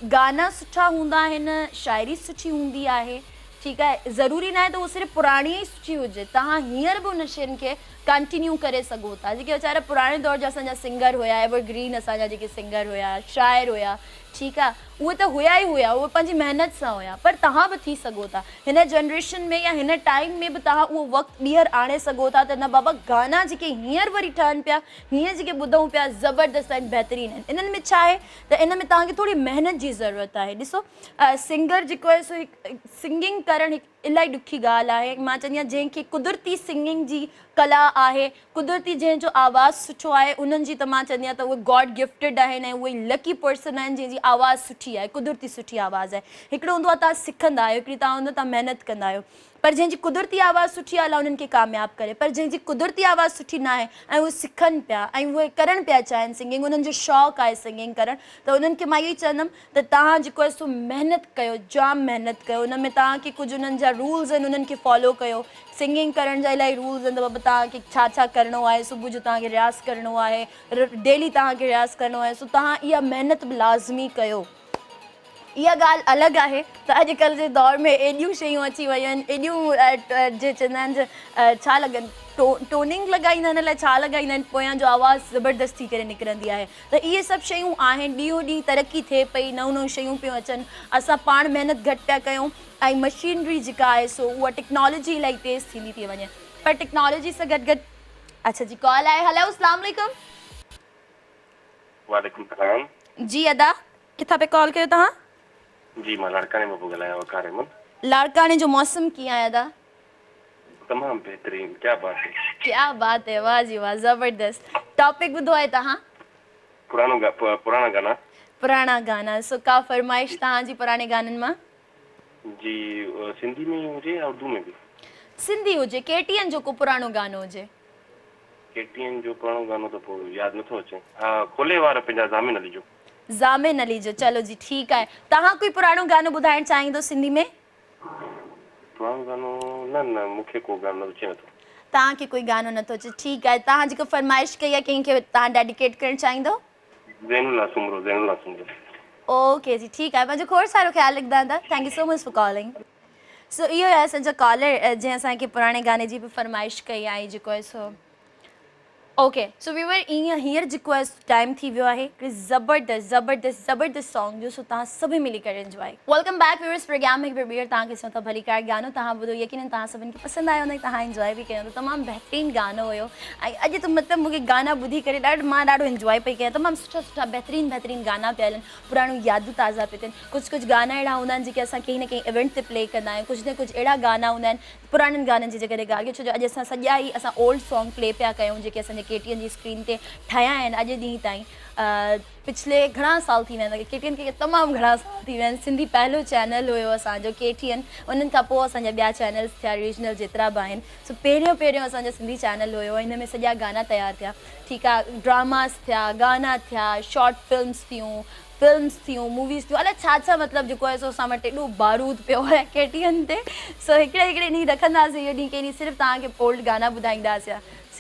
गाना सुठा हूंदा आहिनि, शाइरी सुठी हूंदी आहे, ठीकु आहे। ज़रूरी न आहे त उहो सिर्फ़ु पुराणी ई सुठी हुजे, तव्हां हींअर बि उन शयुनि खे कंटिन्यू करे सघो था। जेके वीचारा पुराणे दौर जा असांजा सिंगर हुया, एवरग्रीन असांजा जेके सिंगर हुया, शाइर हुया, ठीकु आहे, उहे त हुया ई हुया, उहे पंहिंजी महिनत सां हुया, पर तव्हां बि थी सघो था। हिन जनरेशन में या हिन टाइम में बि तव्हां उहो वक़्तु ॿीहर आणे सघो था त न बाबा, गाना जेके हींअर वरी ठहनि पिया, हींअर जेके ॿुधूं पिया, ज़बरदस्त आहिनि, बहितरीनु आहिनि। इन्हनि में छा आहे त इन में तव्हांखे थोरी महिनत जी ज़रूरत आहे। ॾिसो, सिंगर जेको आहे सो हिकु सिंगिंग करणु हिकु इलाही ॾुखी ॻाल्हि आहे। मां चवंदी आहियां जंहिंखे कुदरती सिंगिंग जी कला आहे, कुदरती जंहिंजो आवाज़ सुठो आहे, उन्हनि जी त मां चवंदी आहियां त उहे गॉड गिफ्टेड आहिनि ऐं उहे लकी पर्सन आहिनि जंहिंजी आवाज़ सुठी आहे, कुदरती सुठी आवाज़ आहे। हिकिड़ो हूंदो आहे तव्हां सिखंदा आहियो, हिकिड़ी तव्हां हूंदो तव्हां महिनत कंदा आहियो, पर जंहिंजी कुदरती आवाज़ सुठी आहे अलाह उन्हनि खे कामयाबु करे, पर जंहिंजी कुदरती आवाज़ सुठी न आहे ऐं उहे सिखनि पिया ऐं उहे करणु पिया चाहिनि सिंगिंग, उन्हनि जो शौक़ु आहे सिंगिंग करणु, त उन्हनि खे मां इहो ई चवंदमि त तव्हां जेको आहे सो महिनत कयो, जाम महिनत कयो। उन में तव्हांखे कुझु उन्हनि जा रूल्स आहिनि उन्हनि खे फॉलो कयो। सिंगिंग करण जा इलाही रूल्स आहिनि त बाबा तव्हांखे छा छा करिणो आहे, सुबुह जो तव्हांखे रियाज़ करिणो आहे, डेली तव्हांखे रियाज़ करिणो आहे, सो तव्हां इहा महिनत बि लाज़मी कयो। इहा ॻाल्हि अलॻि आहे त अॼुकल्ह जे दौर में एॾियूं शयूं अची वयूं आहिनि, एॾियूं जे चवंदा आहिनि छा लॻनि, टोनिंग लॻाईंदा आहिनि, अलाए छा लॻाईंदा आहिनि, पोयां जो आवाज़ ज़बरदस्त थी करे निकिरंदी आहे। त इहे सभु शयूं आहिनि, ॾींहों ॾींहुं तरक़ी थिए पई, नयूं नयूं शयूं पियूं अचनि, असां पाण महिनत घटि पिया कयूं ऐं मशीनरी जेका आहे सो उहा टेक्नोलॉजी इलाही तेज़ थींदी थी वञे। पर टेक्नोलॉजी सां गॾु गॾु। अच्छा जी, कॉल आहे। हेलो, अस्सलाम वालेकुम। वालेकुम सलाम। जी अदा, किथां पे कॉल कयो तव्हां? जी, मां लाड़काणे मां पियो ॻाल्हायां, वकार अहमद। लाड़काणे जो मौसम कीअं आहे अदा? तमामु बहितरीन, क्या बात है। क्या बात है, वाह जी वाह, ज़बरदस्त। टॉपिक ॿुधो आहे तव्हां? पुराणो पुराणा गाना। पुराणा गाना। सो का फरमाइश तव्हांजी पुराणे गाननि मां? जी, सिंधी में हुजे या उर्दू में बि? सिंधी हुजे, केटीएन जो को पुराणो गानो हुजे। केटीएन जो पुराणो गानो त पोइ यादि नथो अचे। हा, खोले वारा पंहिंजा ज़ामिन अली जो। ज़ामिन अली जो, चलो जी ठीकु आहे। तव्हां कोई पुराणो गानो ॿुधाइण चाहींदो सिंधी में? पुराणो गानो न न, मूंखे को गानो अचे नथो। तव्हांखे कोई गानो नथो अचे, ठीकु आहे। तव्हां जेको फरमाइश कई आहे कंहिंखे तव्हां डेडिकेट करणु चाहींदो? ज़ैनुल्लाह सुमरो, ज़ैनुल्लाह सुमरो। ओके जी, ठीकु आहे। पंहिंजो खोड़ सारो ख़्यालु रखंदा अदा। Thank you so much for calling. So इहो आहे असांजो कॉलर जंहिं असांखे पुराणे गाने जी बि फरमाइश कई आहे जेको आहे सो। ओके, सो व्यूअर, ईअं हींअर जेको आहे टाइम थी वियो आहे हिकिड़ी ज़बरदस्त ज़बरदस्त ज़बरदस्त सॉन्ग जो, सो तव्हां सभई मिली करे enjoy. Welcome back viewers, programme में हिकु ॿीहर तव्हांखे चऊं था भलीकार। गानो तव्हां ॿुधो, यकीनन तव्हां सभिनी खे पसंदि आयो हूंदो, तव्हां एंजॉय बि कयो हूंदो। तमामु बहितरीन गानो हुयो ऐं अॼु त मतिलबु मूंखे गाना ॿुधी करे ॾाढो मां ॾाढो एंजॉय पई कयां। तमामु सुठा सुठा बहितरीन बहितरीन गाना पिया हलनि, पुराणियूं यादूं ताज़ा पियूं थियनि। कुझु कुझु गाना अहिड़ा हूंदा आहिनि जेके असां कंहिं न कंहिं इवेंट ते प्ले कंदा आहियूं, कुझु न कुझु अहिड़ा गाना हूंदा आहिनि पुराणनि गाननि जी जेकॾहिं ॻाल्हि कयूं, छो जो अॼु असां सॼा ई असां ओल्ड सॉन्ग प्ले पिया कयूं जेके असांजे केटीएन जी स्क्रीन ते ठाहिया आहिनि अॼु ॾींहुं ताईं। पिछले घणा साल थी विया आहिनि केटीएन खे, तमामु घणा साल थी विया आहिनि। सिंधी पहिलो चैनल हुयो असांजो केटीएन, उन्हनि खां पोइ असांजा ॿिया चैनल्स थिया रीजनल जेतिरा बि आहिनि। सो पहिरियों पहिरियों असांजो सिंधी चैनल हुयो, हिन में सॼा गाना तयारु थिया, ठीकु आहे, ड्रामास थिया, गाना थिया, शॉर्ट फिल्म्स थियूं, फिल्म्स थियूं, मूवीज़ थियूं, अलाए छा छा, मतिलबु जेको आहे सो असां वटि एॾो बारूद पियो आहे केटीएन ते। सो हिकिड़े हिकिड़े ॾींहुं रखंदासीं इहो ॾींहुं, कंहिं ॾींहुं सिर्फ़ु तव्हांखे ओल्ड गाना ॿुधाईंदासीं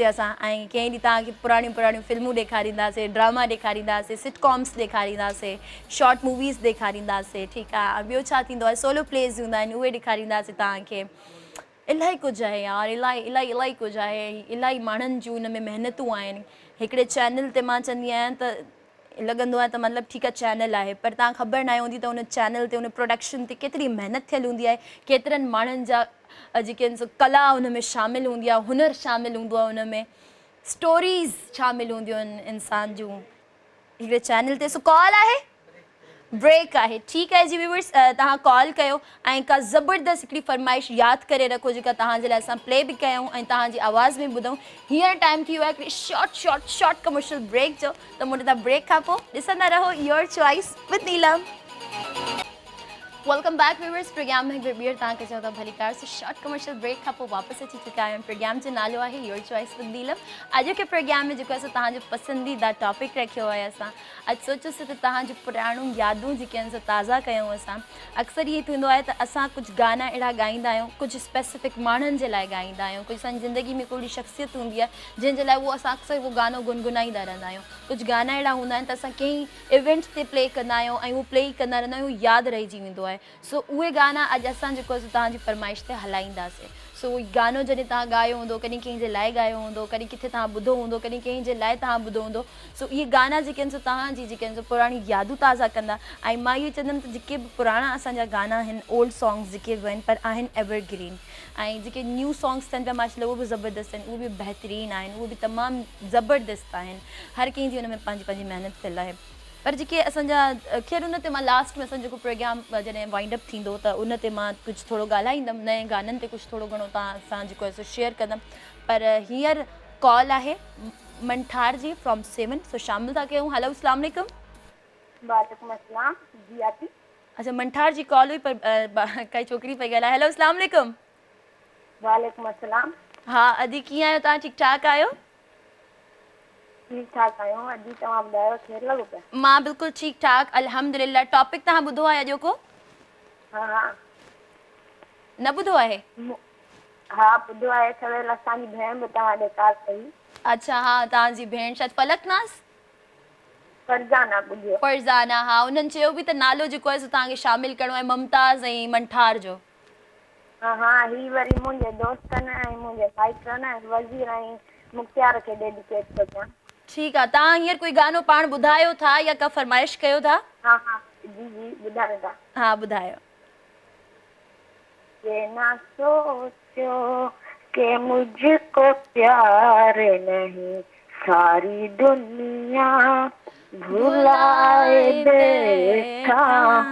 असां ऐं कंहिं ॾींहुं तव्हांखे पुराणियूं पुराणियूं फिल्मूं ॾेखारींदासीं, ड्रामा ॾेखारींदासीं, सिटकॉम्स ॾेखारींदासीं, शॉर्ट मूवीज़ ॾेखारींदासीं, ठीकु आहे। ॿियो छा थींदो आहे, सोलो प्लेज़ हूंदा आहिनि उहे ॾेखारींदासीं तव्हांखे। इलाही कुझु आहे यार, इलाही इलाही इलाही कुझु आहे, इलाही माण्हुनि जूं हुन में महिनतूं आहिनि। हिकिड़े चैनल ते मां चवंदी आहियां त लॻंदो आहे त मतिलबु ठीकु आहे चैनल आहे, पर तव्हां ख़बर न आहे हूंदी त हुन चैनल ते हुन प्रोडक्शन ते केतिरी महिनत थियल हूंदी आहे, केतिरनि माण्हुनि जा जेके आहिनि सो कला हुन में शामिलु हूंदी आहे, हुनर शामिलु हूंदो आहे, हुन में स्टोरीज़ शामिलु हूंदियूं आहिनि इंसान जूं हिकिड़े चैनल ते। सो कॉल आहे, ब्रेक आहे, ठीकु आहे जी व्यूअर्स, तव्हां कॉल कयो ऐं का ज़बरदस्त हिकिड़ी फरमाइश यादि करे रखो जेका तव्हांजे लाइ असां प्ले बि कयूं ऐं तव्हांजी आवाज़ में ॿुधूं। हींअर टाइम थी वियो आहे हिकिड़ी short short short commercial break जो, त मूं तव्हां ब्रेक खां पोइ ॾिसंदा रहो your choice with Neelam. Welcome back viewers, programme में हिकु ॿीहर तव्हांखे चऊं था भलीकार। सो शॉर्ट कमर्शियल ब्रेक खां पोइ वापसि अची चुका आहियूं। प्रोग्राम जो नालो आहे your choice with नीलम। अॼोके प्रोग्राम में जेको आहे सो तव्हांजो पसंदीदा टॉपिक रखियो आहे असां। अॼु सोचियोसीं त तव्हांजूं पुराणियूं यादूं जेके आहिनि सो ताज़ा कयूं असां। अक्सर इहो थींदो आहे त असां कुझु गाना अहिड़ा ॻाईंदा आहियूं, कुझु स्पेसिफिक माण्हुनि जे लाइ ॻाईंदा आहियूं, कुझु असांजी ज़िंदगी में कोई शख़्सियत हूंदी आहे जंहिंजे लाइ उहो असां अक्सर उहो गानो गुनगुनाईंदा रहंदा आहियूं। कुझु गाना अहिड़ा हूंदा आहिनि त असां कंहिं इवेंट ते प्ले कंदा आहियूं ऐं उहो प्ले कंदा रहंदा आहियूं, यादि रहिजी वेंदो आहे। सो उहे गाना अॼु असां जेको आहे तव्हांजी फरमाइश ते हलाईंदासीं। सो उहो गानो जॾहिं तव्हां ॻायो हूंदो, कॾहिं कंहिंजे लाइ ॻायो हूंदो, कॾहिं किथे तव्हां ॿुधो हूंदो, कॾहिं कंहिंजे लाइ तव्हां ॿुधो हूंदो। सो इहे गाना जेके आहिनि सो तव्हांजी जेके आहिनि सो पुराणी यादूं ताज़ा कंदा। ऐं मां इहो चवंदमि त जेके बि पुराणा असांजा गाना आहिनि, ओल्ड सॉन्ग्स जेके बि आहिनि, पर आहिनि एवरग्रीन। ऐं जेके न्यू सॉन्ग्स थियनि पिया माशाअल्लाह उहे बि ज़बरदस्त आहिनि, उहे बि बहितरीन आहिनि, उहे बि तमामु ज़बरदस्त आहिनि। हर कंहिंजी हुन में पंहिंजी पंहिंजी महिनत थियल आहे। पर जेके असांजा ख़ैर उन ते मां लास्ट में असांजो जेको प्रोग्राम जॾहिं वाइंड अप थींदो त उन ते मां कुझु थोरो ॻाल्हाईंदमि, नए गाननि ते कुझु थोरो घणो तव्हां सां जेको आहे सो शेयर कंदमि। पर हींअर कॉल आहे मंठार जी फ्रॉम 7, सो शामिल था कयूं। हेलो, अस्सलाम वालेकुम। वालेकुम अस्सलाम जी आती। अच्छा, मंठार जी कॉल हुई पर काई छोकिरी पई ॻाल्हाए। हेलो, अस्सलाम वालेकुम। वालेकुम अस्सलाम। हा अदी, कीअं आहियो तव्हां? ठीकु ठाक आहियो? ठीक ठाक आहियूं। अॼु तव्हां ॿुधायो, खेर लॻो पिया? मां बिल्कुलु ठीक ठाक अल्हम्दुलिल्लाह। टॉपिक तव्हां ॿुधो आहे अॼोको? हा हा। न ॿुधो आहे? हा ॿुधो आहे। सवेल असांजी भेण बि तव्हां ॾे कॉल कई। अच्छा, हा तव्हांजी भेण शायदि फलक नाज़ फरज़ाना ॿुधियो। फरज़ाना, हा उन्हनि चयो बि त नालो जेको आहे सो तव्हांखे शामिल करिणो आहे मुमताज़ ऐं मंठार जो। हा हा, ही वरी मुंहिंजे दोस्तनि ऐं मुंहिंजे माइटनि ऐं वज़ीर ऐं मुख्तियार खे डेडिकेट थो कयां। ठीकु आहे। तव्हां हींअर कोई गानो पाण ॿुधायो था या का फरमाइश कयो था? हा हा जी जी ॿुधायो था। हा ॿुधायो। ये ना सोचो कि मुझको प्यार नहीं, सारी दुनिया भुलाए बैठा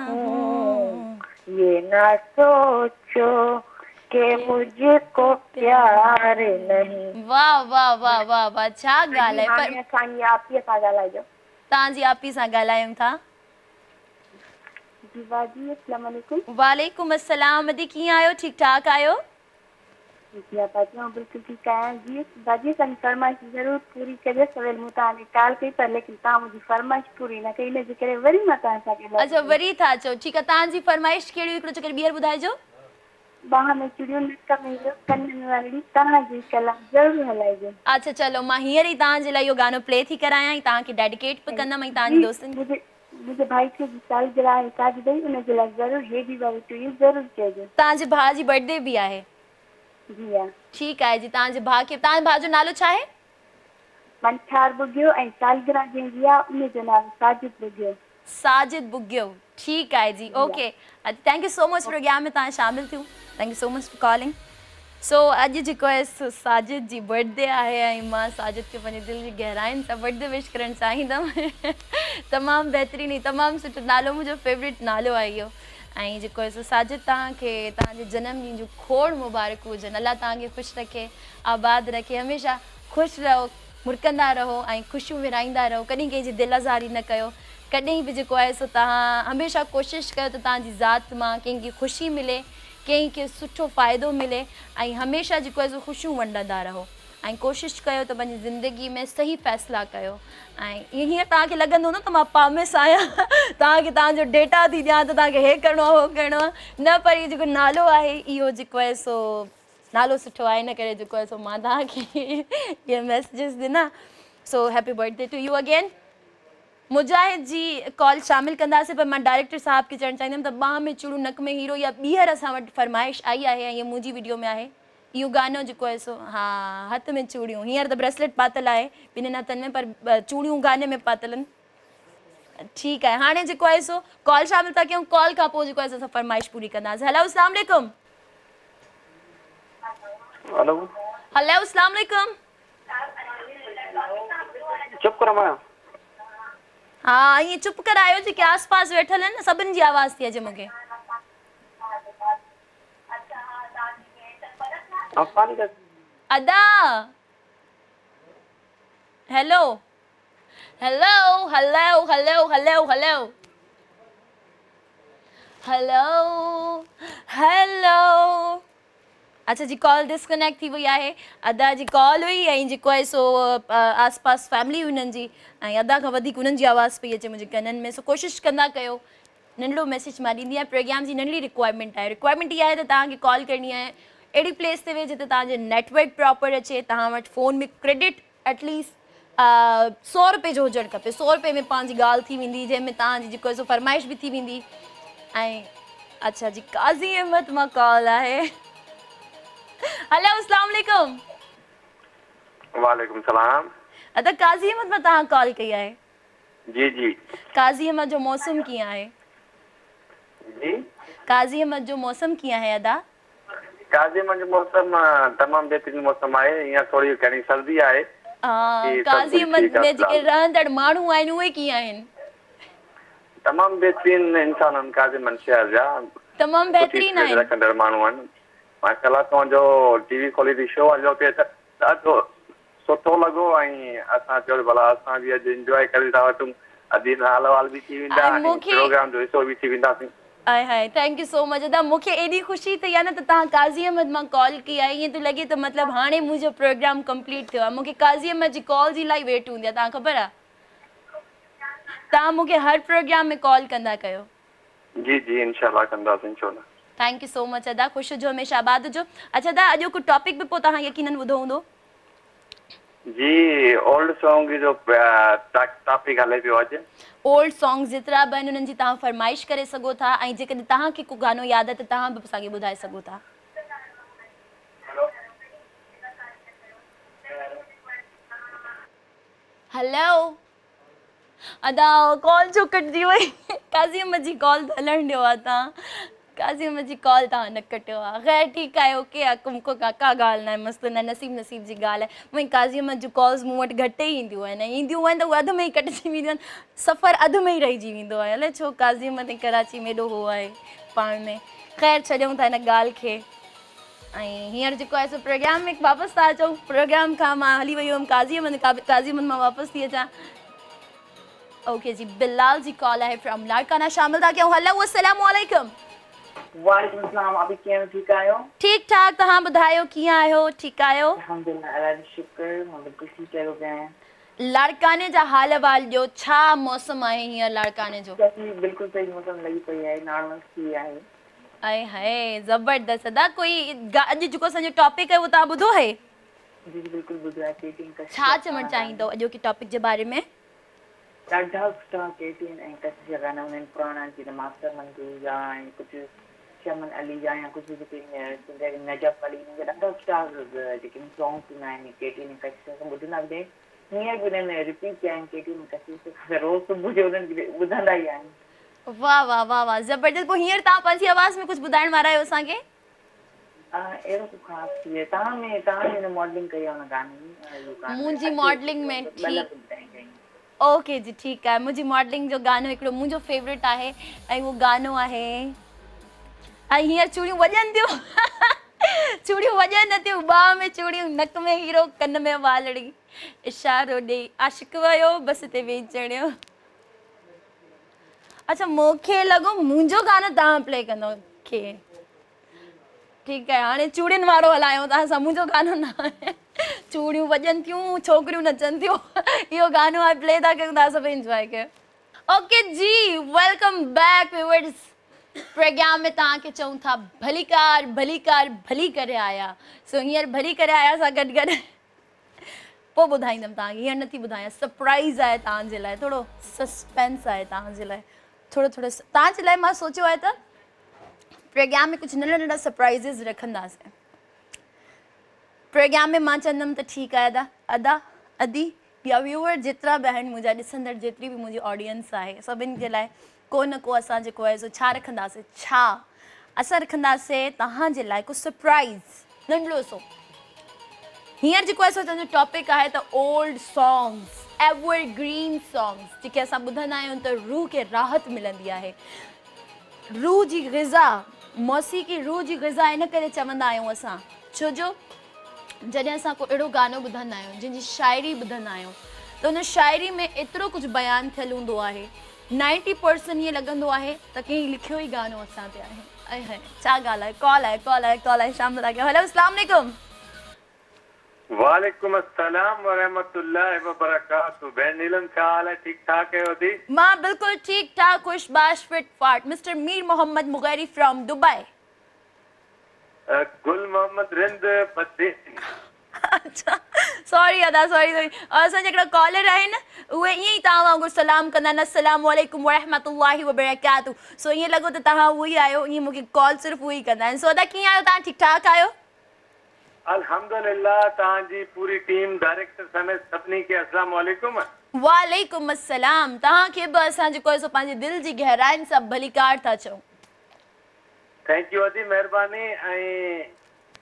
हूँ, ये ना सोचो कि मुझको प्यार नहीं। वाह वाह वाह वाह वाह, छा ॻाल्हि आहे। पर असांजी आपीअ सां ॻाल्हाइजो। तव्हांजी आपी सां ॻाल्हायूं था। जी बाजी, अस्सलाम वालेकुम। वालेकुम अस्सलाम। अदी कीअं आहियो? ठीकु ठाक आहियो? जी बाजी, मां बिल्कुलु ठीकु आहियां। जी बाजी, असांजी फरमाइश ज़रूरु पूरी कजो। सवेल मूं तव्हांखे कॉल कई पर लेकिन तव्हां मुंहिंजी फरमाइश पूरी न कई, इन जे करे वरी मां तव्हां सां ॻाल्हायां। अच्छा, वरी था चओ। ठीकु आहे, तव्हांजी फरमाइश कहिड़ी हुई? हिकिड़ो चकर ॿीहर ॿुधाइजो। बांह में चूड़ियूं, नक में हीरो, कन में वाली, तव्हांजी कलाम ज़रूरु हलाइजो। अच्छा चलो, मां हींअर ई तव्हांजे लाइ इहो गानो प्ले थी करायां ऐं तव्हांखे डेडिकेट बि कंदमि ऐं तव्हांजे दोस्तनि। मुंहिंजे भाई खे सालगिरह आहे साजिद, उन जे लाइ ज़रूरु happy birthday to you ज़रूरु चइजो। तव्हांजे भाउ जी बर्थडे बि आहे? जी हा। ठीकु आहे जी, तव्हांजे भाउ खे, तव्हांजे भाउ जो नालो छा आहे? मंठार बुगियो ऐं सालगिरह जंहिंजी आहे उन जो नालो साजिद बुगियो। साजिद बुगियो, ठीकु आहे जी, okay. Thank you so much programme में तव्हां शामिल थियूं। Thank you so much for calling. So अॼु जेको आहे सो साजिद जी बर्थडे आहे ऐं मां साजिद खे पंहिंजी दिलि जी गहराइनि सां बर्थडे विश करणु चाहींदमि। तमामु बहितरीनु ऐं तमामु सुठो नालो, मुंहिंजो फेवरेट नालो आहे इहो। ऐं जेको आहे सो साजिद, तव्हांखे तव्हांजे जनम ॾींहुं जूं खोड़ मुबारकूं हुजनि। अलाह तव्हांखे ख़ुशि रखे, आबाद रखे, हमेशह ख़ुशि रहो, मुरकंदा रहो ऐं ख़ुशियूं विराईंदा रहो। कॾहिं कंहिंजी दिलि आज़ारी न कयो। कॾहिं बि जेको आहे सो तव्हां हमेशह कोशिशि कयो त तव्हांजी ज़ात मां कंहिंखे ख़ुशी मिले, कंहिंखे सुठो फ़ाइदो मिले ऐं हमेशह जेको आहे सो ख़ुशियूं वंडंदा रहो ऐं कोशिशि कयो त पंहिंजी ज़िंदगी में सही फ़ैसिला कयो। ऐं हीअं तव्हांखे लॻंदो न त मां पामिस आहियां, तव्हांखे तव्हांजो डेटा थी ॾियां त तव्हांखे हे करिणो आहे हो करिणो आहे, न, पर इहो जेको नालो आहे इहो जेको आहे सो नालो सुठो आहे, इन करे जेको आहे सो मां तव्हांखे इहे मैसेजिस ॾिना। So happy birthday to you again. Mujahid ji call शामिल कंदासीं, पर मां डायरेक्टर साहिब खे चवणु चाहींदमि त बांह में चूड़ू नक में हीरो या ॿीहर असां वटि फरमाइश आई आहे ऐं इहा मुंहिंजी वीडियो में आहे। इहो गानो जेको आहे सो हा, हथ में चूड़ियूं, हींअर त ब्रेसलेट पातल आहे ॿिन्हिनि हथनि में, पर चूड़ियूं गाने में पातल आहिनि। ठीकु आहे, हाणे जेको आहे सो कॉल शामिल था कयूं, कॉल खां पोइ जेको आहे सो असां फरमाइश पूरी कंदासीं। हेलो, अस्सलाम वालेकुम। हेलो हेलो, अस्सलाम वालेकुम। चुप करो। हा, ईअं चुप करायो, जेके आस पास वेठल आहिनि न, सभिनी जी आवाज़ थी अचे मूंखे। अदा, hello hello hello hello hello hello hello hello. अच्छा जी, कॉल डिस्कनेक्ट थी वई आहे। अदा जी कॉल हुई ऐं जेको आहे सो आस पास फैमिली हुई हुननि जी ऐं अदा खां वधीक हुननि जी आवाज़ पई अचे मुंहिंजे कननि में। सो कोशिशि कंदा कयो, नंढड़ो मैसेज मां ॾींदी आहियाँ। प्रोग्राम जी नंढड़ी रिक्वायरमेंट आहे। रिक्वायरमेंट इहा आहे त तव्हांखे कॉल करणी आहे अहिड़ी प्लेस ते वेहे जिते तव्हांजो नेटवर्क प्रॉपर अचे, तव्हां वटि फ़ोन में क्रेडिट एटलीस्ट 100 रुपए जो हुजणु खपे। 100 रुपए में पंहिंजी ॻाल्हि थी वेंदी, जंहिंमें तव्हांजी जेको आहे सो फरमाइश बि थी वेंदी। ऐं अच्छा जी, काज़ी अहमद मां कॉल आहे। हेलो, अस्सलाम वालेकुम। वालेकुम सलाम। अदा काज़ी अहमद मां तव्हां कॉल कई आहे? जी जी। काज़ी अहमद जो मौसम कीअं आहे? जी, काज़ी अहमद जो मौसम कीअं आहे अदा? काज़ी अहमद जो मौसम तमामु बहितरीन मौसम आहे, हींअर थोरी घणी सर्दी आहे। काज़ी अहमद में जेके रहंदड़ माण्हू आहिनि उहे कीअं आहिनि? तमामु बहितरीन इंसान आहिनि काज़ी अहमद शहर जा, तमामु बहितरीन आहिनि रखंदड़ माण्हू आहिनि। माशाल्लाह, तव्हांजो टीवी खोली थी शो हलियो पिए त ॾाढो सुठो लॻो ऐं असां चयो भला असां बि अॼु इंजॉय करे था वठूं, अॼु हाल वाल बि थी वेंदा ऐं प्रोग्राम जो हिसो बि थी वेंदासीं। आय हाय, thank you so much अदा। मूंखे एॾी ख़ुशी थी आहे न त तव्हां काज़ी अहमद मां कॉल कई आहे, ईअं थो लॻे त मतिलबु हाणे मुंहिंजो प्रोग्राम कंप्लीट थियो आहे। मूंखे काज़ी अहमद जी कॉल जी इलाही वेट हूंदी आहे, तव्हांखे ख़बर आहे? तव्हां मूंखे हर प्रोग्राम में कॉल कंदा कयो। जी जी, इंशाल्लाह कंदासीं, छो न। Thank you so much अदा, ख़ुशि हुजो, हमेशह आबाद हुजो। अच्छा अदा, अॼोको टॉपिक बि पोइ तव्हां यकीनन ॿुधो हूंदो? जी, ओल्ड सॉन्ग जो टॉपिक हले पियो अॼु। ओल्ड सॉन्ग जेतिरा बि आहिनि उन्हनि जी तव्हां फरमाइश करे सघो था ऐं जेकॾहिं तव्हांखे को गानो यादि आहे त तव्हां बि असांखे ॿुधाए सघो था। हेलो अदा, कॉल छो कटिजी वई? काज़ी अहमद जी कॉल हलणु ॾियो आहे तव्हां। काज़ी अहमद जी कॉल तव्हां न कटियो आहे। ख़ैर ठीकु आहे, ओके आहे, को का ॻाल्हि न आहे, मसइलो न आहे, नसीब नसीब जी ॻाल्हि आहे। मुंहिंजी काज़ी अहमद जूं कॉल्स मूं वटि घटि ई ईंदियूं आहिनि, ऐं ईंदियूं आहिनि त उहे अधु में ई कटिजी वेंदियूं आहिनि, सफ़र अधु में ई रहिजी वेंदो आहे। अलाए छो काज़ी अहमद ऐं कराची में एॾो हो आहे पाण में। ख़ैर छॾियूं था हिन ॻाल्हि खे ऐं हींअर जेको आहे सो प्रोग्राम में वापसि था अचूं। प्रोग्राम खां मां हली वई हुयमि काज़ी अहमद, काज़ी अहमद मां वापसि थी अचां। ओके जी, बिलाल जी कॉल आहे फ्रॉम लाड़काना, शामिल था कयूं। हेलो, अस्सलाम वालेकुम। वालेकुम अस्सलाम, अभी कीअं ठीकु आहियो? ठीकु ठाक, तव्हां ॿुधायो कीअं आहियो? ठीकु आहियो? अल्हम्दुलिल्लाह, अल्लाह जो शुक्र, मां बिल्कुलु ठीकु ठहियो पिया आहियां। लाड़काने जा हाल अहिवाल ॾियो, छा मौसम आहे हींअर लाड़काने जो? बिल्कुलु सही मौसम लॻी पई आहे, नॉर्मल थी आहे। आए हाय ज़बरदस्त। अदा कोई अॼु जेको असांजो टॉपिक आहे उहो तव्हां ॿुधो आहे? जी जी बिल्कुलु ॿुधो आहे। केटीएन कशिश छा चवणु चाहींदो अॼोके टॉपिक जे बारे में? ॾाढा सुठा केटीएन ऐं कशिश जा गाना हूंदा आहिनि पुराणा, जीअं मास्टर मंजूर जा ऐं कुझु चमन अली जा या कुझु जेके नजफ अली, हिननि जा ॾाढा सुठा जेके सॉन्ग हूंदा आहिनि केटीएन ऐं कशिश जा, ॿुधंदा बि आहिनि। हींअर बि हुननि रिपीट कया आहिनि केटीएन कशिश, रोज़ सुबुह जो हुननि खे ॿुधंदा ई आहिनि। वाह वाह वाह वाह ज़बरदस्त। पोइ हींअर तव्हां पंहिंजी आवाज़ में कुझु ॿुधाइण वारा आहियो असांखे? अहिड़ो कुझु ख़ासि थी वियो। तव्हां में तव्हां हिन मॉडलिंग कई आहे हुन गाने में? मुंहिंजी मॉडलिंग में ठीकु, ओके जी ठीकु आहे। मुंहिंजी मॉडलिंग जो गानो हिकिड़ो मुंहिंजो फेवरेट आहे ऐं उहो गानो आहे, ऐं हींअर चूड़ियूं वॼनि थियूं, चूड़ियूं वॼनि नथियूं, ॿाह में चूड़ियूं, नक में हीरो, कन में वालड़ी, इशारो ॾेई आशिक वियो बस ते वेही चढ़ियो। अच्छा मूंखे लॻो मुंहिंजो गानो तव्हां प्ले कंदो। खे ठीकु आहे, हाणे चूड़ियुनि वारो हलायूं था असां, मुंहिंजो गानो न आहे। चूड़ियूं वॼनि थियूं, छोकिरियूं नचनि थियूं, इहो गानो आहे, प्ले था कयूं, तव्हां सभु इंजॉय कयो। ओके जी, welcome back viewers, programme में तव्हांखे चऊं था भलीकार भलीकार भली करे आया। सो हींअर भली करे आया सां गॾु गॾु पोइ ॿुधाईंदमि तव्हांखे, हींअर नथी ॿुधायां, सरप्राइज़ आहे तव्हांजे लाइ, थोरो सस्पेंस आहे तव्हांजे लाइ, थोरो थोरो तव्हांजे लाइ मां सोचियो आहे त प्रोग्राम में कुझु नंढा नंढा सरप्राइज़िस रखंदासीं। प्रोग्राम में मां चवंदमि त ठीकु आहे अदा, अदा अदी या व्यूअर जेतिरा बि आहिनि मुंहिंजा ॾिसंदड़, जेतिरी बि मुंहिंजी ऑडियंस आहे, सभिनी जे लाइ को न को असां जेको आहे सो छा रखंदासीं, छा असां रखंदासीं तव्हांजे लाइ को सरप्राइज़ नंढड़ो सो। हींअर जेको आहे सो तव्हांजो टॉपिक आहे त ओल्ड सॉन्ग्स, एवरग्रीन सॉन्ग्स जेके असां ॿुधंदा आहियूं त रूह खे राहत मिलंदी आहे, रूह जी ग़िज़ा, मौसीक़ी रूह जी ग़िज़ा इन करे चवंदा आहियूं असां, छो जो जॾहिं असां को अहिड़ो गानो ॿुधंदा आहियूं जंहिंजी शाइरी ॿुधंदा आहियूं त हुन शाइरी में एतिरो कुझु बयानु थियल हूंदो आहे, 90% ईअं लॻंदो आहे त कंहिं लिखियो ई गानो असां ते आहे। ऐं छा ॻाल्हि आहे, कॉल आहे, कॉल आहे, कॉल आहे, शाम था कयूं। हेलो, अस्सलाम वालेकुम। वालेकुम अस्सलाम व रहमतुल्लाहि व बरकातहू। बहन नीलम छा हाल आहे? ठीक ठाक आहियो दी? मां बिल्कुलु ठीक ठाक, खुश बाश fit fat. Mister Mir Mohammad Mughairi from Dubai. Gul Mohammad Rind Baddi. अच्छा सॉरी अदा, सॉरी सॉरी। असांजा हिकिड़ा कॉलर आहिनि, उहे ईअं ई तव्हां वांगुरु सलाम कंदा आहिनि, अस्सलाम वालेकुम व रहमतुल्लाहि व बरकातहू। सो ईअं लॻो त तव्हां उहो ई आहियो, ईअं मूंखे कॉल सिर्फ़ु उहो ई कंदा आहिनि। सो अदा कीअं आहियो तव्हां? ठीक ठाक आहियो? अल्हम्दुलिल्लाह। तव्हांजी पूरी टीम, डायरेक्टर समेत सभिनी खे अस्सलाम वालेकुम। वालेकुम अस्सलाम। तव्हांखे बि असां जेको आहे सो पंहिंजी दिलि जी गहराइनि सां भलीकार था चऊं। Thank you अदी, महिरबानी।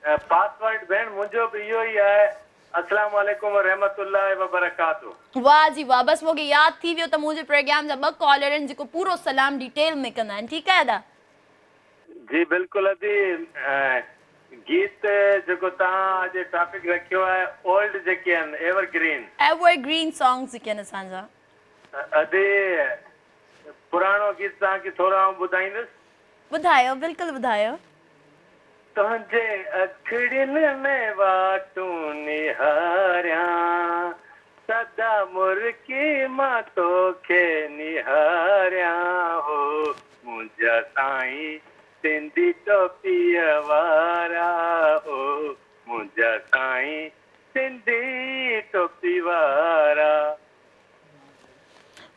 ऐं पासवर्ड भेण मुंहिंजो बि इहो ई आहे, अस्सलाम वालेकुम व रहमतुल्लाहि व बरकातहू। वाह जी वाह, बसि मूंखे यादि थी वियो त मुंहिंजे प्रोग्राम जा ॿ कॉलर आहिनि जेको पूरो सलाम डिटेल में कंदा आहिनि। ठीकु आहे अदा? जी बिल्कुलु अदी। गीत जेको तव्हां अॼु टॉपिक रखियो आहे, ओल्ड जेके आहिनि, एवरग्रीन, एवरग्रीन सॉन्ग्स जेके आहिनि असांजा। अदी पुराणो गीत तव्हांखे थोरो आउं ॿुधाईंदुसि। ॿुधायो, बिल्कुलु ॿुधायो। तुंहिंजे अखिड़ियुनि में वाटूं निहारियां, सदा मुर्की मां तोखे निहारियां, हो मुंहिंजा साईं सिंधी टोपीअ वारा, हो मुंहिंजा साईं सिंधी टोपी वारा।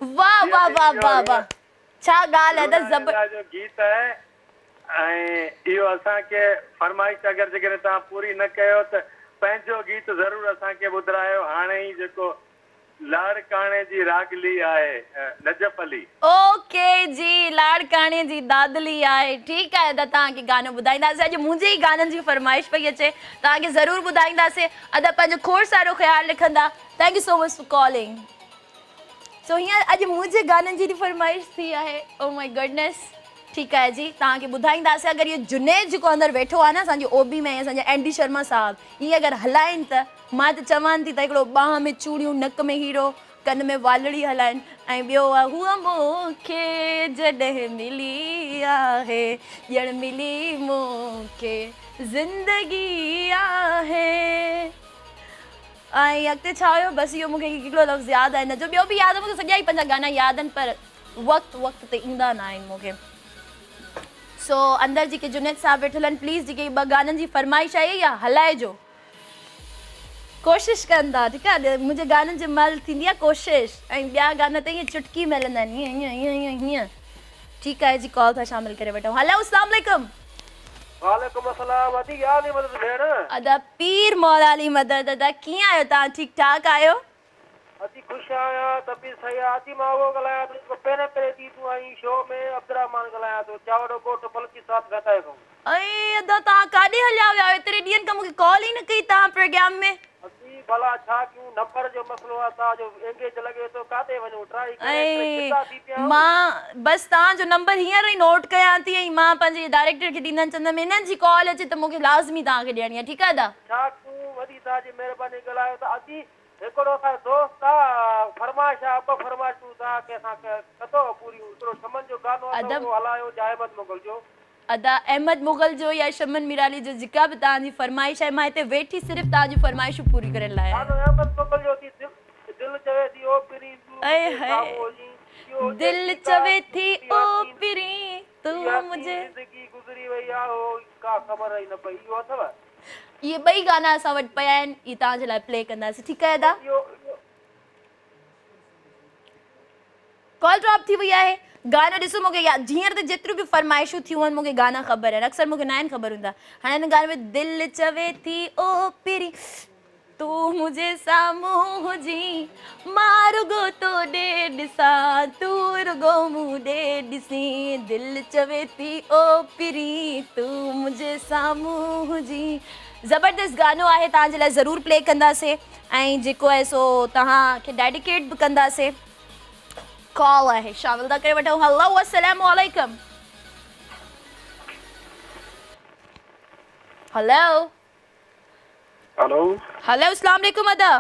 वाह वाह वाह वाह वाह, छा ॻाल्हि आहे त ज़बर जो गीत आहे। ऐं इहो असांखे फरमाइश अगरि जेकॾहिं तव्हां पूरी न कयो त पंहिंजो गीत ज़रूरु असांखे ॿुधायो। हाणे ई जेको لاڙڪاڻي جي راڳلي آهي نجف علي. اوڪي جي لاڙڪاڻي جي دادلي آهي ٺيڪ آهي ادا توهان کي گانو ٻڌائينداسين اڄ منهنجي ئي گانن جي فرمائش پئي اچي توهان کي ضرور ٻڌائينداسين ادا پنهنجو کوڙ سارو خيال رکندا thank you so much for calling so هينئر اڄ منهنجي گانن جي فرمائش ٿي آهي او مائي گڊنيس ٺيڪ آهي جي توهان کي ٻڌائينداسين اگر اهو جنيد جيڪو اندر ويٺو آهي نه اسان جي او بي ۾ اسان جا اين ڊي شرما صاحب اهي اگر هلائين ته مان ته چوان ٿي ته هڪڙو ٻانهن ۾ چوڙيون نڪ ۾ هيرو ڪن ۾ والڙي هلائين ۽ ٻيو آ هوء مون کي جڏهن ملي آهي ڄڻ ملي مون کي زندگي آهي. ۽ اڳتي ڇا هيو بس اهو مون کي هڪڙو لفظ ياد آهي هن جو ٻيو به ياد آهي مون کي سڄا ئي پنهنجا گانا ياد آهن پر وقت وقت تي ايندا نه آهن مون کي سو اندر جيڪي جنيد صاحب ويٺل آهن پليز جيڪي ٻه گانن جي فرمائش آئي اها هلائجو ڪوشش ڪندا ٺيڪ آهي منهنجي گانن جي مهل ٿيندي آهي ڪوشش ۽ ٻيا گانا ته ائين چٽڪي ۾ هلندا آهن هيئن هيئن هيئن هيئن هيئن ٺيڪ آهي جي ڪال ٿا شامل ڪري وٺون هلو اسلام عليڪم. وعليڪم السلام ادي يا علي مدد ڀيڻ. ادا پير مولا علي مدد ادا ڪيئن آهيو توهان ٺيڪ ٺاڪ آهيو. ادي خوش آهيان طبيعت صحيح آهي ادي مان اهو ڳالهايان ٿو جيڪو پهرين پهرين ڏينهن تون آئين شو ۾ عبدالرحمان ڳالهايان ٿو چاوڙو ڳوٺ بلوچستان گدائي کان. اي ادا توهان ڪاڏي هليا ويا آهيو ايتري ڏينهن کان مونکي ڪال ئي نه ڪئي توهان پروگرام ۾. ادي ڀلا ڇا ڪيون نمبر جو مسئلو آ توهان جو اينگيج لڳي ٿو ڪاڏي وڃون ٽرائي ڪري ڪري ۽ خطا ٿي پيا آهيون. مان بس توهان جو نمبر هينئر ئي نوٽ ڪيان ٿي ۽ مان پنهنجي ڊائريڪٽر کي ڏيندم چوندم هنن جي ڪال اچي ته مونکي لازمي توهان کي ڏيڻي آ ٺيڪ آ ادا. ڇا ڪيون وڏي توهان جي مهرباني ڳالهايو ته ادي هڪڙو اسان جو دوست آ فرمائش آ ٻه فرمائشون توهان کي اسان ڪندو پوريون هڪڙو شمن جو گانو اٿو ادا اهو هلايو يا احمد مغل جو. ادا احمد مغل جو يا شمن ميرالي جو جيڪا به توهان جي فرمائش آهي مان هتي ويٺي صرف توهان جون فرمائشون پوريون ڪرڻ لاء آهيان. گانو احمد مغل جو ٿي دل دل چوي ٿي او پرين تون اي منهنجي هاء سامهون هجين اهو هجي دل ديدار چوي ٿي تنهنجي او حسين پرين هي تون حسين منهنجي. زندگي گذري وئي آ هو ڪا خبر ئي نه پئي اهو اٿو. اهي ٻئي گانا اسان وٽ پيا آهن اهي توهان جي لاء پلي ڪنداسين ٺيڪ آهي ادا. اهو اهو. ڪال ڊراپ ٿي وئي آهي گانو ڏسو مونکي ياد هينئر ته جيتريون به فرمائشون ٿيون آهن مونکي گانا خبر آهن اڪثر مونکي ناهن خبر هوندا هاڻي هن گاني ۾ دل چوي ٿي او پرين تون منهنجي سامهون هجين مان رڳو تو ڏي ڏسان تون رڳو مون ڏي ڏسين دل چوي ٿي او پرين تون منهنجي سامهون هجين زبردست گانو آهي توهان جي لاء ضرور پلي ڪنداسين ۽ جيڪو آهي سو توهان کي ڊيڊيڪيٽ به ڪنداسين ڪال آهي شامل ٿا ڪري وٺون هلو السلام عليڪم هلو هلو هلو اسلام عليڪم ادا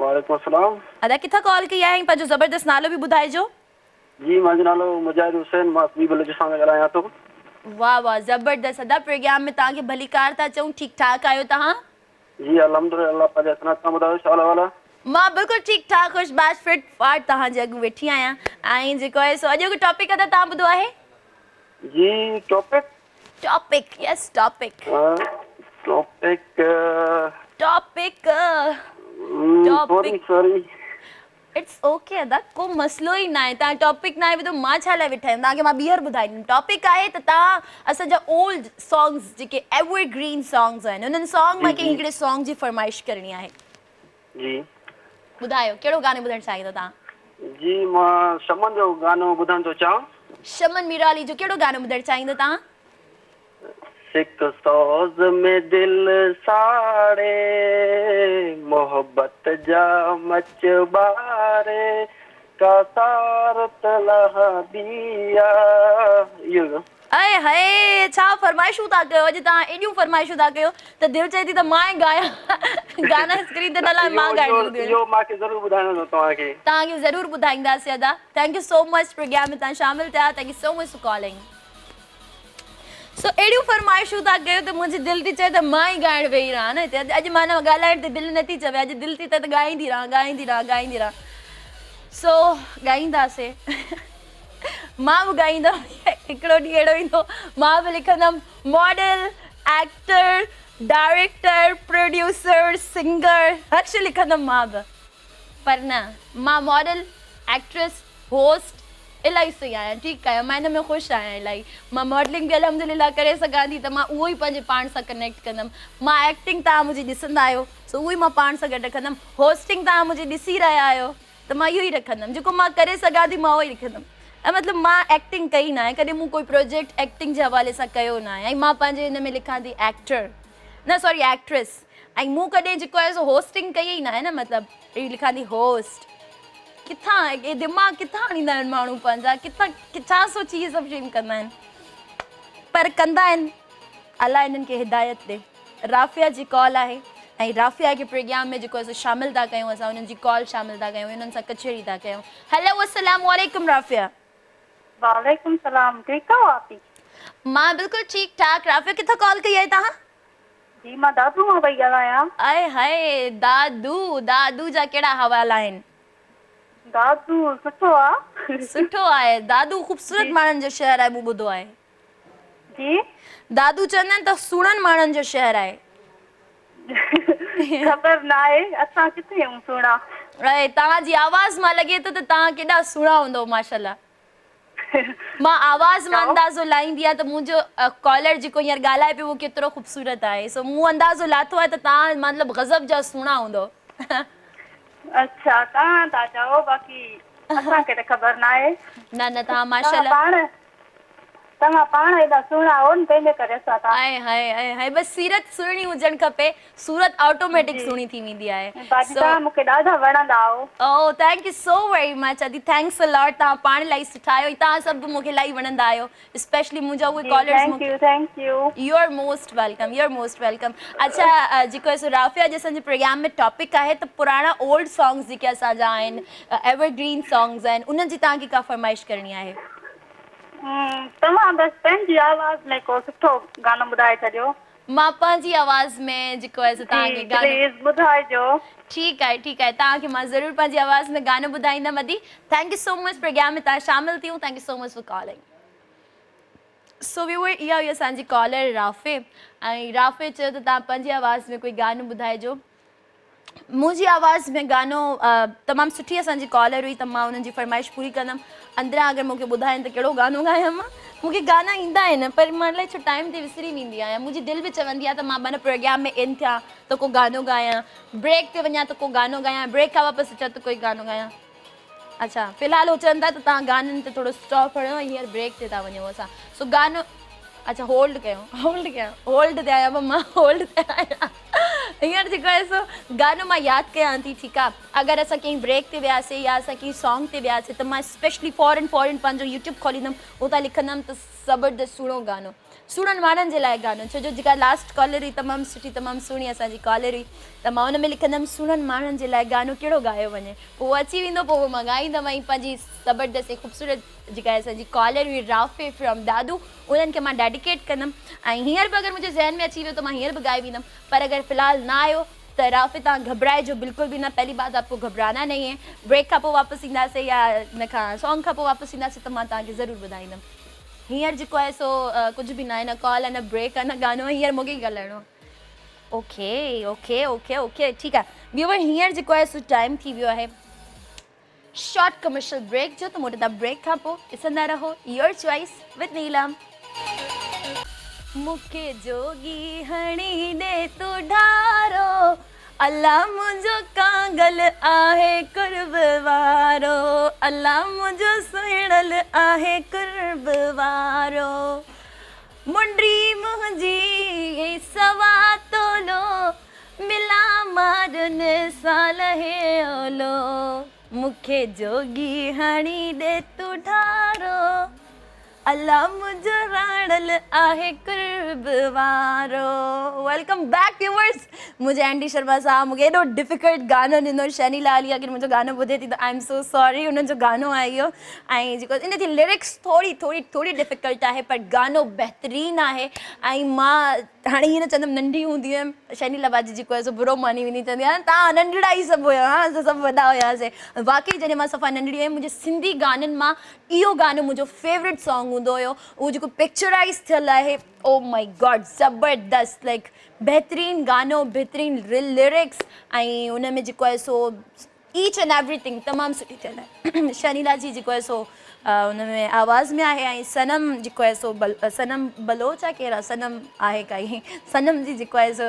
وعليڪم السلام ادا ڪٿان ڪال ڪئي آهي پنهنجو زبردست نالو به ٻڌائجو جي منهنجو نالو مجاهد حسين مان سبي بلوچستان مان ڳالهايان ٿو واه واه زبردست ادا پروگرام ۾ توهان کي ڀليڪار ٿا چئون ٺيڪ ٺاڪ آهيو توهان جي الحمدلله الله پاڪ جي احسانات توهان ٻڌايو ڇا حال احوال آهي. مان بلڪل ٺيڪ ٺاڪ خوش باش فٽ فاٽ توهان جي اڳ ويٺي آهيان ۽ جيڪو آهي سو اڄوڪو ٽاپڪ ادا توهان ٻڌو آهي؟ جي topic? Topic yes topic. Topic topic sorry sorry. It's okay ادا ڪو مسئلو ئي ناهي توهان ٽاپڪ ناهي ٻڌو مان ڇا لاء ويٺا آهيون توهان کي مان ٻيهر ٻڌائيندم ٽاپڪ آهي ته توهان اسان جا اولڊ سانگز جيڪي ايور گرين سانگز آهن انهن سانگ مان ڪنهن هڪڙي سانگ جي فرمائش ڪرڻي آهي. جي. ٻڌايو ڪهڙو گانو ٻڌڻ چاهيندو توهان. جي مان شمن جو گانو ٻڌڻ ٿو چاهان. شمن ميرالي جو ڪهڙو گانو ٻڌڻ چاهيندو توهان. سڪ سوز ۾ دل ساڙي، محبت جا مچ ٻاري، ڪا سار ته لهندي آ. اهو. اي هي ڇا فرمائشون ٿا ڪيو اڄ توهان ايڏيون فرمائشون ٿا ڪيو ته دل چئي ٿي ته مان ئي ڳايان گانا اسڪرين تي نه لاء مان ڳائڻ شروع ٿي وڃان. اهو مان کي ضرور ٻڌائڻو هوندو توهان کي. توهان کي ضرور ٻڌائينداسين ادا thank you so much programme ۾ توهان شامل ٿيا thank you so much for calling. سو اهڙيون فرمائشون ٿا ڪيو ته منهنجي دل ٿي چئي ته مان ئي ڳائڻ ويهي رهان نه هتي اڄ معنيٰ ڳالهائڻ تي دل نٿي چوي اڄ دل ٿي چئي ته ڳائيندي رهان ڳائيندي رهان ڳائيندي رهان سو ڳائينداسين مان به ڳائيندم هڪڙو ڏينهن اهڙو ايندو مان به لکندم model actor director producer singer هر شي لکندم مان به پر نه مان ماڊل ايڪٽريس هوسٽ الاهي صحيح آهيان، ٺيڪ آهيان، مان ان ۾ خوش آهيان الاهي. مان ماڊلنگ به الحمدلله ڪري سگهان ٿي ته مان اهو ئي پنهنجي پاڻ سان ڪنيڪٽ ڪندم. مان ايڪٽنگ توهان منهنجي ڏسندا آهيو سو اهو ئي مان پاڻ سان گڏ رکندم. هوسٽنگ توهان منهنجي ڏسي رهيا آهيو ته مان اهو ئي رکندم. جيڪو مان ڪري سگهان ٿي مان اهو ئي رکندم. ۽ مطلب مان ايڪٽنگ ڪئي ناهي، ڪڏهن مون ڪوئي پروجيڪٽ ايڪٽنگ جي حوالي سان ڪيو ناهي ۽ مان پنهنجي ان ۾ لکان ٿي ايڪٽر نه سوري ايڪٽريس ۽ مون ڪڏهن جيڪو آهي سو هوسٽنگ ڪئي ئي ناهي نه مطلب اهڙي لکان ٿي هوسٽ ڪٿان اهي دماغ ڪٿان آڻيندا آهن ماڻهو پنهنجا ڪٿان ڇا سوچي اهي سڀ شيون ڪندا آهن پر ڪندا آهن الله انهن کي هدايت ڏي رافعه جي ڪال آهي ۽ رافعه کي پروگرام ۾ جيڪو آهي سو شامل ٿا ڪيون اسان انهن جي ڪال شامل ٿا ڪيون انهن سان ڪچهري ٿا ڪيون هيلو السلام عليڪم رافعه. وعليڪم سلام ٺيڪ آهيو آپي. مان بلڪل ٺيڪ ٺاڪ رافعه ڪٿان ڪال ڪئي آهي توهان. جي مان دادو مان پئي ڳالهايان. آئي هاء دادو دادو جا ڪهڙا حوال آهن. دادو سٺو آ. سٺو آهي دادو خوبصورت ماڻهن جو شهر آهي مون ٻڌو آهي. جي. دادو چوندا آهن ته سهڻن ماڻهن جو شهر آهي. خبر ناهي اسان ڪٿي آهيون سهڻا. اي توهان جي آواز مان لڳي ٿو ته توهان ڪيڏا سهڻا هوندؤ ماشاءالله. مان آواز مان اندازو لاهيندي آهيان ته منهنجو ڪالر جيڪو هينئر ڳالهائي پيو اهو ڪيترو خوبصورت آهي سو مون اندازو لاٿو آهي ته توهان مطلب غضب جا سهڻا هوندؤ. اڇا توهان ٿا چئو باقي اسان کي ته خبر ناهي. نه نه توهان ماشاءالله. پاڻ توهان پاڻ ايڏا سهڻا آهو نه تنهن جي ڪري اسان توهان. آئي هائي آئي هائي بس سيرت سهڻي هجڻ کپي صورت آٽوميٽڪ سهڻي ٿي ويندي آهي. باجي توهان مون کي ڏاڍا وڻندا آهو. او thank you so very much ادي thanks ا لاٽ توهان پاڻ الاهي سٺا آهيو ۽ توهان سڀ به مون کي الاهي وڻندا آهيو اسپيشلي منهنجا اهي ڪالرز مون کي thank you you are most welcome you are most welcome اڇا جيڪو آهي سو رافعه اڄ اسان جي پروگرام ۾ ٽاپڪ آهي ته پراڻا اولڊ سانگز جيڪي اسان جا آهن ايور گرين سانگز آهن انهن جي توهان کي ڪا فرمائش ڪرڻي آهي. توهان بس پنهنجي آواز ۾ ڪو سٺو گانو ٻڌائي ڇڏيو. مان پنهنجي آواز ۾ جيڪو آهي سو توهان کي گانو. پليز ٻڌائجو. ٺيڪ آهي ٺيڪ آهي توهان کي مان ضرور پنهنجي آواز ۾ گانو ٻڌائيندم ادي thank you so much programme ۾ توهان شامل ٿيون thank you so much for calling. So viewer اها هئي اسان جي ڪالر رافع ۽ رافع چيو ته توهان پنهنجي آواز ۾ ڪوئي گانو ٻڌائجو. منهنجي آواز ۾ گانو تمام سٺي اسان جي ڪالر هئي ته مان انهن جي فرمائش پوري ڪندم اندران اگر مون کي ٻڌائين ته ڪهڙو گانو ڳايان مان مون کي گانا ايندا آهن پر مان الائي ڇو ٽائيم تي وسري ويندي آهيان منهنجي دل به چوندي آهي ته مان معنيٰ پروگرام ۾ ان ٿيان ته ڪو گانو ڳايان بريڪ تي وڃان ته ڪو گانو ڳايان بريڪ کان واپس اچان ته ڪوئي گانو ڳايان اڇا في الحال هو چون ٿا ته توهان گانن تي ٿورو اسٽاپ هڻو ۽ هينئر بريڪ تي ٿا وڃون اسان سو گانو اڇا هولڊ ڪيو هولڊ ڪيو هولڊ تي آهيان مان هولڊ تي آهيان هينئر جيڪو آهي سو گانو مان ياد ڪيان ٿي ٺيڪ آهي اگر اسان ڪنهن بريڪ تي وياسي يا اسان ڪنهن سانگ تي وياسي ته مان اسپيشلي فورن فورن پنهنجو يوٽيوب کوليندم اتان لکندم ته زبردست سهڻو گانو سهڻن ماڻهن جي لاء گانو ڇو جو جيڪا لاسٽ ڪالر هئي تمام سٺي تمام سهڻي اسان جي ڪالر هئي ته مان ان ۾ لکندم سهڻن ماڻهن جي لاء گانو ڪهڙو ڳايو وڃي پوء اهو اچي ويندو پوء اهو مان ڳائيندم ۽ پنهنجي زبردست ۽ خوبصورت جيڪا اسان جي ڪالر هئي رافع فرام دادو انهن کي مان ڊيڊيڪيٽ ڪندم ۽ هينئر به اگر منهنجي ذهن ۾ اچي ويو ته مان هينئر به ڳائي ويندم پر اگر في الحال نه آيو ته رافع توهان گهٻرائجو بلڪل به نه پهلي بات آپ ڪو گهٻرانا نهين هي بريڪ کان پوء واپس اينداسي يا ان کان سانگ کان پوء واپس اينداسي ته مان توهان کي ضرور ٻڌائيندم هينئر جيڪو آهي سو ڪجهه به ناهي نه ڪال آهي نه بريڪ آهي نه گانو آهي هينئر مون کي ئي ڳالهائڻو آهي اوڪي اوڪي اوڪي اوڪي ٺيڪ آهي ويوئر هينئر جيڪو آهي سو ٽائيم ٿي ويو آهي شارٽ ڪمرشل بريڪ جو ته موٽندا بريڪ کان پوء ڏسندا رهو your choice with نيلم. مونکي جوڳي هڻي ڏي تون ڍارو الا منهنجو ڪانگل آهي قرب وارو الا منهنجو سهڻل آهي قرب وارو منڊي منهنجي سوا تولو ملان مارن سان لهي اولو مونکي جوڳي هڻي ڏي تون ڍارو الا منهنجو راڻل آهي قرب وارو. Welcome back viewers منهنجي اينڊي شرما صاحب مونکي ايڏو ڊفيڪلٽ گانو ڏنو شنيلا علي اگر منهنجو گانو ٻڌي ٿي ته I am سو سوري انهن جو گانو آهي اهو ۽ جيڪو ان جي لرڪس ٿوري ٿوري ٿوري ڊفيڪلٽ آهي پر گانو بهترين آهي ۽ مان هاڻي ائين نه چوندم ننڍي هوندي هيم شنيلا باجي جيڪو آهي سو برو مڃي ويندي چوندي آهي توهان ننڍڙا ئي سڀ هيا ها اسان سڀ وڏا هياسين واقعي جڏهن مان صفا ننڍڙي هيم منهنجي سنڌي گانن مان اهو گانو منهنجو فيورٽ سانگ هوندو هيو اهو جيڪو پڪچرائز ٿيل آهي او مائي گاڊ زبردست لائڪ بهترين گانو بهترين لرڪس ۽ ان ۾ جيڪو آهي سو ايچ اينڊ ايوري ٿنگ تمام سٺي ٿيل آهي شنيلا جي جيڪو آهي سو उन में आवाज़ में आहे ऐं सनम जेको आहे सो सनम बलोच आहे केरु आहे सनम आहे काई सनम जी जेको आहे सो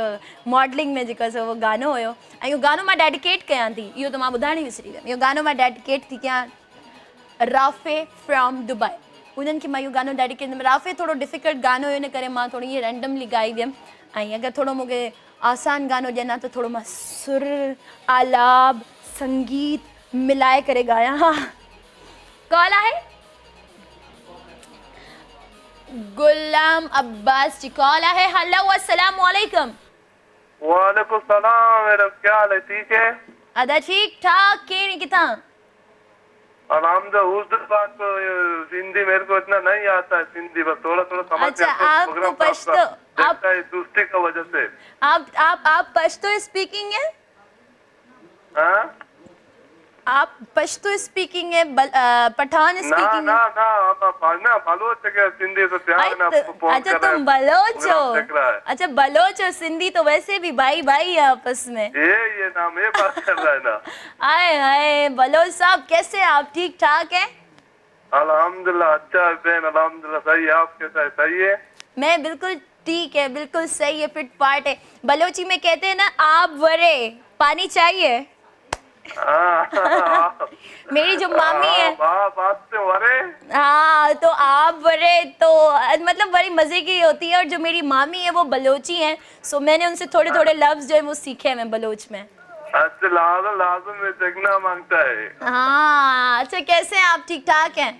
मॉडलिंग में जेको आहे सो उहो गानो हुयो ऐं इहो गानो मां डेडिकेट कयां थी। इहो त मां ॿुधाइण ई विसरी वियमि। इहो गानो मां डेडिकेट थी कयां राफ़े फ्रॉम दुबई, उन्हनि खे मां इहो गानो डेडिकेट। राफ़े थोरो डिफ़िकल्ट गानो हुयो, इन करे मां थोरो ईअं रैंडमली ॻाई वियमि ऐं अगरि थोरो मूंखे आसान गानो ॾियनि हा त थोरो मां सुर आलाप संगीत मिलाए करे ॻायां हा। कॉल आहे गुलाम अब्बास जी कॉल आहे। हेलो अस्सलाम वालेकुम। वालेकुम सलाम मैडम, क्या हाल है? ठीक है अदा, ठीक ठाक। केड़ी किथां? अल्हम्दुलिल्लाह। उर्दू बात तो हिंदी मेरे को इतना नहीं आता है, हिंदी बस थोड़ा थोड़ा समझ। अच्छा, आपको पश्तो आप दोस्ती का वजह से आप आप आप पश्तो स्पीकिंग है? हाँ, आप पश्तो स्पीकिंग है, पठान स्पीकिंग? ना ना ना ना बलोच के सिंधी तो प्यार ना। अच्छा तुम बलोच हो? अच्छा बलोच और सिंधी तो वैसे भी भाई भाई है आपस में। ये नाम ये बात कर रहा है ना। आए हाय बलोच साहब, कैसे आप? ठीक ठाक है? अल्हम्दुलिल्लाह अच्छा है बहन, अल्हम्दुलिल्लाह सही है। आप कैसा है? सही है? मैं बिल्कुल ठीक है, बिल्कुल सही है, फिट पार्ट है। बलोची में कहते हैं ना आप वरे पानी चाहिए। मेरी जो मामी है हाँ, तो आप वरे तो मतलब बड़ी मज़े की होती है। और जो मेरी मामी है वो बलोची हैं, सो मैंने उनसे थोड़े थोड़े लफ्ज़ जो है वो सीखे हैं मैं बलोच में। अच्छा लाजम में देखना मांगता है। हाँ अच्छा, कैसे हैं आप? ठीक ठाक हैं?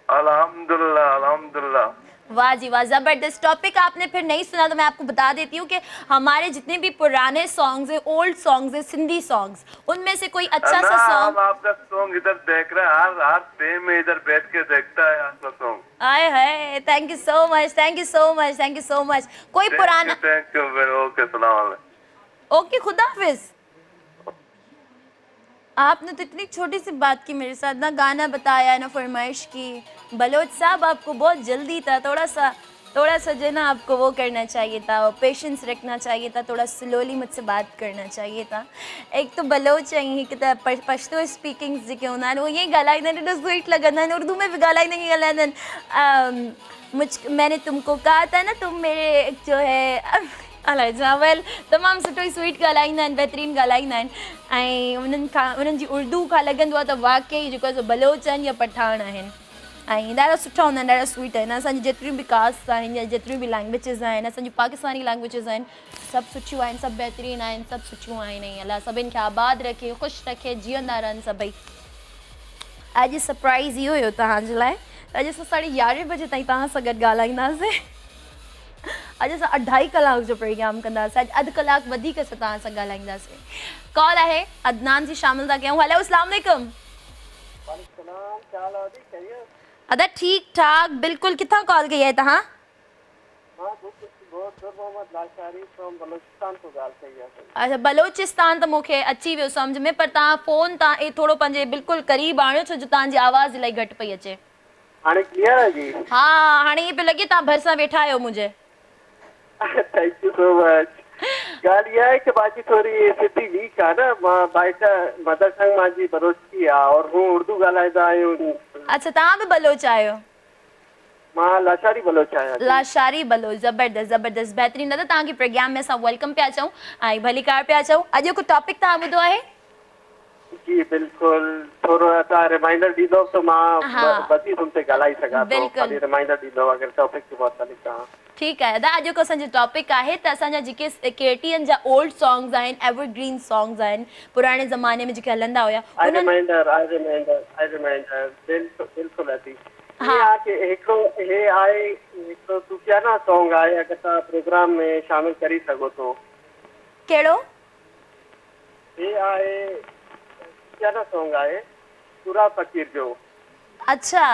अल्हम्दुलिल्लाह अल्हम्दुलिल्लाह। वाह जी वाह, ज़बरदस्त टॉपिक आपने फिर नहीं सुना तो मैं आपको बता देती हूँ कि हमारे जितने भी पुराने सॉन्ग्स हैं, ओल्ड सॉन्ग्स हैं, सिंधी सॉन्ग्स, उनमें से कोई अच्छा सा सॉन्ग। आपका सॉन्ग इधर देख रहा है, हर हर डे में इधर बैठ के देखता है आपका सॉन्ग। आए hi, thank you so much, thank you so much, thank you so much. कोई पुराना? Thank you, okay सलाम। ओके खुदा हाफिज। आपने तो इतनी छोटी सी बात की मेरे साथ, ना गाना बताया ना फरमाइश की। बलोच साहब आपको बहुत जल्दी था, थोड़ा सा जो है ना आपको वो करना चाहिए था, पेशेंस रखना चाहिए था, थोड़ा स्लोली मुझसे बात करना चाहिए था। एक तो बलोच ऐं हिकु त पश्तो स्पीकिंग जेके हूंदा आहिनि उहे ईअं ॻाल्हाईंदा आहिनि, ॾाढो स्वीट लॻंदा आहिनि। उर्दू में बि ॻाल्हाईंदा ईअं ॻाल्हाईंदा आहिनि। मुझ मैंने तुमको कहा था ना तुम मेरे जो है अलाए छा। वेल तमामु सुठो ई स्वीट ॻाल्हाईंदा आहिनि, बहितरीन ॻाल्हाईंदा आहिनि ऐं उन्हनि खां उन्हनि जी उर्दू खां लॻंदो आहे त वाकई जेको आहे सो बलोच आहिनि या पठान आहिनि ऐं ॾाढा सुठा हूंदा आहिनि, ॾाढा स्वीट आहिनि। असांजी जेतिरियूं बि कास्ट आहिनि या जेतिरियूं बि लैंग्वेजिस आहिनि, असांजी पाकिस्तानी लैंग्वेजिस आहिनि, सभु सुठियूं आहिनि, सभु बहितरीन आहिनि, सभु सुठियूं आहिनि ऐं अलाह सभिनि खे आबाद रखे, ख़ुशि रखे, जीअंदा रहनि सभई। अॼु सरप्राइज़ इहो हुयो तव्हांजे लाइ। अॼु असां 11:30 बजे ताईं तव्हां सां गॾु ॻाल्हाईंदासीं। अॼु असां 2.5 कलाक जो प्रोग्राम कंदासीं, अॼु अधु कलाक वधीक असां तव्हां सां ॻाल्हाईंदासीं। कॉल आहे अदनान जी शामिल था कयूं। हेलो अस्सलाम वालेकुम। अदा ठीक ठाक बिल्कुल। किथां कॉल कई आहे तव्हां? अच्छा बलोचिस्तान त मूंखे अची वियो सम्झ में, पर तव्हां फ़ोन तव्हां थोरो पंहिंजे बिल्कुलु क़रीब आणियो, छो जो तव्हांजी आवाज़ इलाही घटि पई अचे। हाणे क्लियर आहे जी? हा हाणे ईअं पियो लॻे तव्हां भरिसां वेठा आहियो मुंहिंजे। Thank you so much. ॻाल्हि इहा आहे की बाक़ी थोरी सिंधी वीक आहे न, मां बाइट मदर टंग मुंहिंजी बलोची आहे और हू उर्दू ॻाल्हाईंदा आहियूं। अच्छा तव्हां बि बलोच आहियो? मां लाशारी बलोच आहियां। लाशारी बलोच, ज़बरदस्त ज़बरदस्त बहितरीन। दादा तव्हांखे प्रोग्राम में असां welcome पिया चऊं ऐं भलीकार पिया चऊं। अॼोको टॉपिक तव्हां ॿुधो आहे? जी बिल्कुलु। थोरो तव्हां रिमाइंडर ॾींदो त मां वधीक हुन ते ॻाल्हाई सघां थो। ख़ाली रिमाइंडर ॾींदो अगरि टॉपिक जे मुतालिक़ तव्हां। ठीकु आहे दादा, अॼोको असांजो टॉपिक आहे त असांजा जेके KTN जा ओल्ड सॉन्ग्स आहिनि, एवरग्रीन सॉन्ग्स आहिनि, पुराणे ज़माने में जेके हलंदा हुया, आई रिमाइंडर आई रिमाइंडर आई रिमाइंडर बिल्कुलु बिल्कुलु अदी। हा हिकिड़ो हे आहे, हिकिड़ो सूफियाना सॉन्ग आहे, अगरि तव्हां प्रोग्राम में शामिल करी सघो थो। कहिड़ो? हे आहे सूफियाना सॉन्ग आहे सूरा फ़क़ीर जो। अच्छा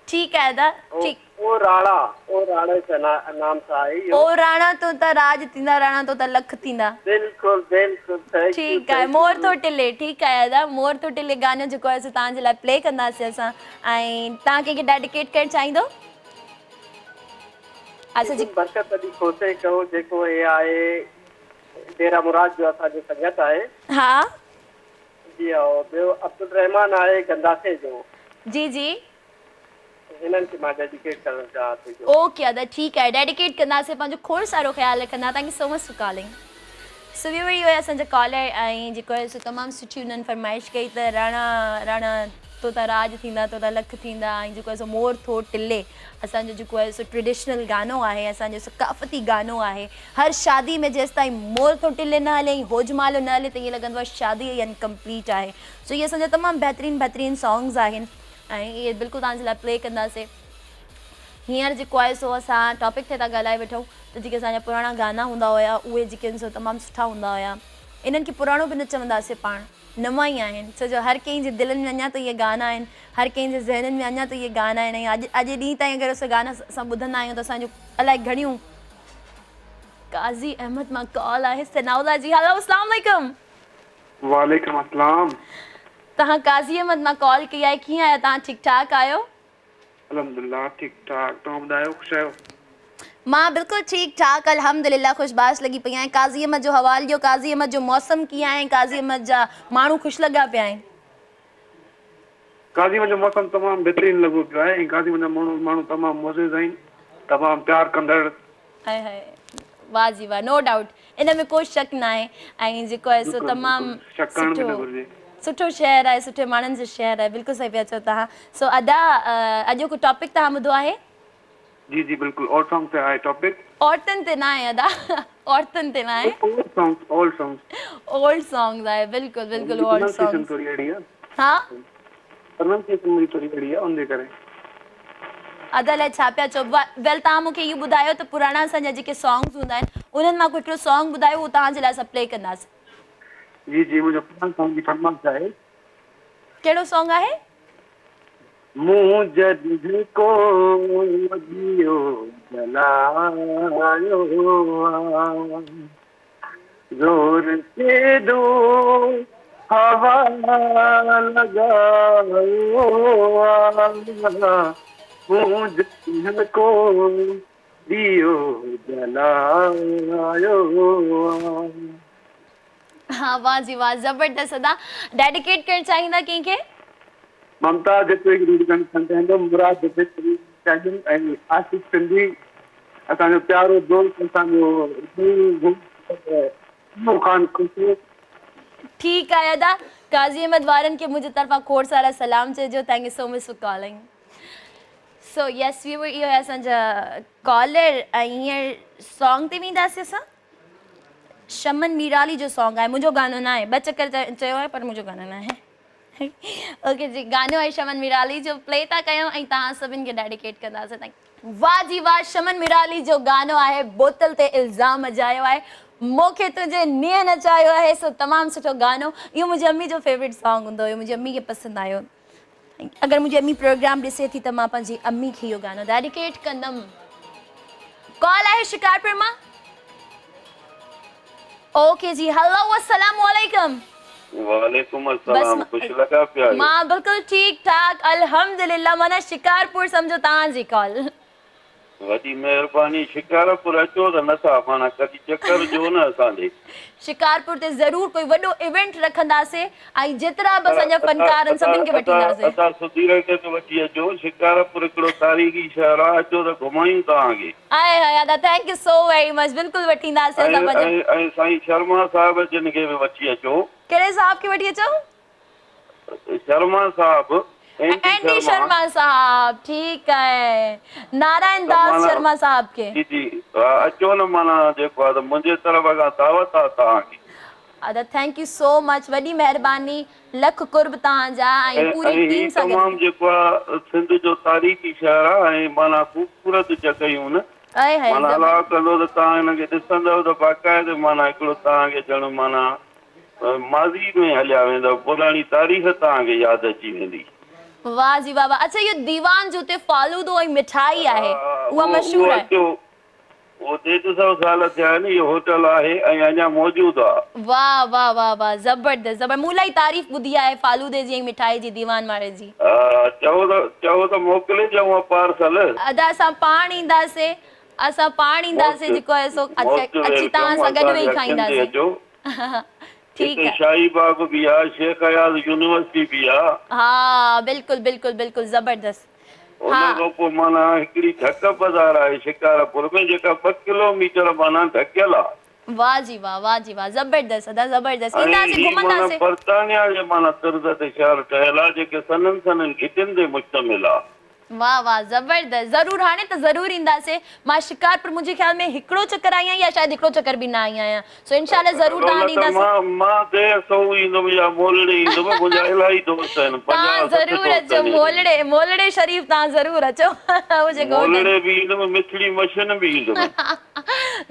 ठीकु आहे दादा, ठीकु। ओ राणा जे नाम सां आहे इहो। ओ राणा तो त राज थींदा, राणा तो त लख थींदा। बिल्कुलु बिल्कुलु, ठीकु आहे। मोर थो टिले, ठीकु आहे दादा, मोर थो टिले गानो जेको आहे तव्हांजे लाइ प्ले कंदासीं असां। ऐं तव्हां कंहिंखे डेडिकेट करणु चाहींदो? अच्छा जी, बरकत अली खोसे कहो जेको हे आहे डेरा मुराद जो असांजो संगत आहे। हा जी, और ॿियो अब्दुल रहमान आहे गंदासे जो। जी जी। हिननि खे मां डेडिकेट करणु चाहियां थो। ओके अदा, ठीकु आहे, डेडिकेट कंदासीं। पंहिंजो खोड़ सारो ख़्यालु रखंदा। Thank you so much for calling. So वरी हुया असांजा कॉलर ऐं जेको आहे सो तमामु सुठी हुननि फ़रमाइश कई त राणा राणा तो त राज थींदा, तो त लख थींदा ऐं जेको आहे सो मोर थो टिले असांजो जेको आहे सो ट्रेडिशनल गानो आहे, असांजो सकाफ़ती गानो आहे। हर शादी में जेसि ताईं मोर थो टिले न हले ऐं होजमालो न हले त ईअं लॻंदो आहे शादी इनकम्प्लीट आहे। सो इहे असांजा तमामु बहितरीन बहितरीन सॉन्ग्स आहिनि ऐं इहे बिल्कुलु तव्हांजे लाइ प्ले कंदासीं। हींअर जेको आहे सो असां टॉपिक ते था ॻाल्हाए वेठूं त जेके असांजा पुराणा गाना हूंदा हुया उहे जेके आहिनि सो तमामु सुठा हूंदा हुया। इन्हनि खे पुराणो बि न चवंदासीं पाण, नवां ई आहिनि, छो जो हर कंहिंजे दिलनि में अञा त इहे गाना आहिनि, हर कंहिंजे ज़हननि में अञा त इहे गाना आहिनि ऐं अॼु अॼु ॾींहुं ताईं अगरि असां गाना असां ॿुधंदा आहियूं त असांजो अलाए घणियूं। काज़ी अहमद मां कॉल आहे सनाउल्ला जी। हेलो, अस्सलाम वालेकुम। वालेकुम अस्सलाम। तव्हां काज़ी अहमद मां कॉल कई आहे, कीअं आहियो तव्हां? ठीकु ठाक आहियो? अल्हम्दुलिल्लाह ठीक ठाक। तव्हां ॿुधायो, ख़ुशि आहियो? मां बिल्कुलु ठीक ठाक अल्हम्दुलिल्लाह, ख़ुशबाश लॻी पई आहियाँ। काज़ी अहमद जो हवाल ॾियो, काज़ी अहमद जो मौसम कीअं आहे, काज़ी अहमद जा माण्हू ख़ुशि लॻा पिया आहिनि? काज़ी अहमद जो मौसम तमामु बहितरीन लॻो पियो आहे ऐं काज़ी अहमद जा माण्हू तमामु मुअज़्ज़िज़ आहिनि, तमामु प्यार कंदड़। हाय हाय, वाह जी वाह, नो डाउट, इन में को शक न आहे ऐं जेको आहे सो तमामु सुठो सुठो शहर आहे, सुठे माण्हुनि जो शहर आहे। बिल्कुलु सही पिया चओ तव्हां। सो अदा, अॼोको टॉपिक तव्हां ॿुधो आहे? जी जी बिल्कुलु, ओल्ड सॉन्ग ते आहे टॉपिक। औरतुनि ते न आहे अदा, औरतुनि ते न आहे, old songs, old songs, old songs आहे। बिल्कुलु बिल्कुलु ओल्ड सॉन्ग्स। थोरी अहिड़ी आहे। हा, प्रोनाउंसिएशन मुंहिंजी थोरी अहिड़ी आहे, उनजे करे। अदा लाइ छा पिया चओ? वेल तव्हां मूंखे इहो ॿुधायो त पुराणा असांजा जेके सॉन्ग्स हूंदा आहिनि उन्हनि मां को हिकिड़ो सॉन्ग ॿुधायो, उहो तव्हांजे लाइ असां प्ले कंदासीं। जी जी, मुंहिंजो पुराणो सॉन्ग जी फरमाइश आहे। कहिड़ो सॉन्ग आहे? मूं जॾहिं को दियो जलायो आ, ज़ोर से दो हवा लगायो आ, मूं जॾहिं को दियो जलायो आ। हा, वाह जी वाह, ज़बरदस्त अदा। डेडिकेट करणु चाहींदा कंहिंखे? ममता जतोई खे डेडिकेट करणु चाहींदुमि, मुराद जतोई चाहींदुमि ऐं आशिक सिंधी असांजो प्यारो दोस्त, असांजो खान ख़ुशि। ठीकु आहे अदा, काज़ी अहमद वारनि खे मुंहिंजे तरफ़ां खोड़ सारा सलाम चइजो। Thank you so much for calling. So yes viewer, इहो आहे असांजा कॉलर ऐं हींअर सॉन्ग ते वेंदासीं असां। शमन मीराली जो सॉन्ग आहे, मुंहिंजो गानो न आहे, ॿ चकर चयो आहे पर मुंहिंजो गानो न आहे। ओके जी, गानो आहे शमन मीराली जो, प्ले था कयूं ऐं तव्हां सभिनि खे डेडिकेट कंदासीं। वाह जी वाह, शमन मीराली जो गानो आहे, बोतल ते इल्ज़ाम अजायो आहे, मूंखे तुंहिंजे नींहं नचायो आहे। सो तमामु सुठो गानो, इहो मुंहिंजी अम्मी जो फेवरेट सॉन्ग हूंदो हुयो, मुंहिंजी अम्मी खे पसंदि आयो। अगरि मुंहिंजी अम्मी प्रोग्राम ॾिसे थी त मां पंहिंजी अम्मी खे इहो गानो डेडिकेट कंदमि। कॉल आहे शिकारपुर मां। ओके जी, हेलो, अस्सलाम वालेकुम। वालेकुम अस्सलाम। ख़ुशि लॻा पिया आहियो? मां बिल्कुलु ठीक ठाक अल्हम्दुलिल्लाह। माना शिकारपुर सम्झो तव्हांजी कॉल। वॾी महिरबानी। शिकारपुर अचो त नथा, माना कॾहिं चकर ॾियो न असांजे। शिकारपुर ते ज़रूरु कोई वॾो इवेंट रखंदासीं ऐं जेतिरा बि असांजा फनकार आहिनि सभिनि खे वठी ईंदासीं। असां सुधीर खे बि वठी अचो। शिकारपुर हिकिड़ो तारीख़ी शहर आहे, अचो त घुमायूं तव्हांखे। आए हाय अदा, thank you so very much, बिल्कुलु वठी ईंदासीं असां पंहिंजे। ऐं साईं शर्मा साहिब जिन खे बि वठी अचो। कहिड़े साहिब खे वठी अचो? शर्मा साहिब, एंडी शर्मा साहब। ठीक है, नारायण दास शर्मा साहब के। जी जी, अचो न, माना जेको आहे त मुंहिंजे तरफ़ खां दावत आहे तव्हांखे। अदा thank you so much, वॾी महिरबानी, लख कुर्ब तव्हांजा ऐं पूरी टीम सां गॾु। तमामु जेको आहे सिंध जो तारीख़ी शहर आहे ऐं माना ख़ूबसूरत जॻहियूं आहिनि। माना अलाह कंदो त तव्हां हिनखे ॾिसंदव त बाक़ाइदे माना हिकिड़ो तव्हांखे ॼण माना माज़ी में हलिया वेंदव, पुराणी तारीख़ तव्हांखे यादि अची वेंदी। वाह जी वाह वाह। अच्छा, इहो दीवान जो उते फालूदो ऐं मिठाई आहे उहा मशहूरु आहे? उहो 150 साल थिया आहिनि, इहो होटल आहे ऐं अञा मौजूदु आहे। वाह वाह वाह वाह, ज़बरदस्त ज़बरदस्त। मूं इलाही तारीफ़ ॿुधी आहे फालूदे जी ऐं मिठाई जी, दीवान वारे जी। चओ त मोकिले ॾियूं पार्सल। अदा असां पाण ईंदासीं, असां पाण ईंदासीं, जेको आहे सो अची तव्हां सां गॾु वेही खाईंदासीं। ठीक है, शाही बाग भी आहे, शेख अयाज़ यूनिवर्सिटी भी आहे। हा बिल्कुलु बिल्कुलु बिल्कुलु, ज़बरदस्त। ان کان پوء معنيٰ هڪڙي ڍڪ بازار آهي شڪارپور ۾ جيڪا ٻه ڪلوميٽر معنيٰ ڍڪيل آ. واه جي واه واه جي واه زبردست ادا زبردست ۽ اينداسين هي معنيٰ گهمنداسين. برطانيا جي معنيٰ طرز تي شهر ٺهيل آ جيڪي سنهن سنهن گهٽين تي مشتمل آ. واه واه زبردست ضرور هاڻي ته ضرور اينداسين مان شڪارپور منهنجي خيال ۾ هڪڙو چڪر آئي آهيان يا شايد هڪڙو چڪر به نه آئي آهيان سو انشاء الله ضرور هلو توهان نه ڏي ته اينداسين. مان مان ديهه سهو ايندم يا مولڙي ايندم منهنجا الاهي دوست آهن توهان 50 60 ضرور دوست اچو آهن هتي. مولڙي مولڙي شريف توهان ضرور اچو اهو جيڪو ڳوٺ آهن. مولڙي به ايندم مٺڙي مشين به ايندم.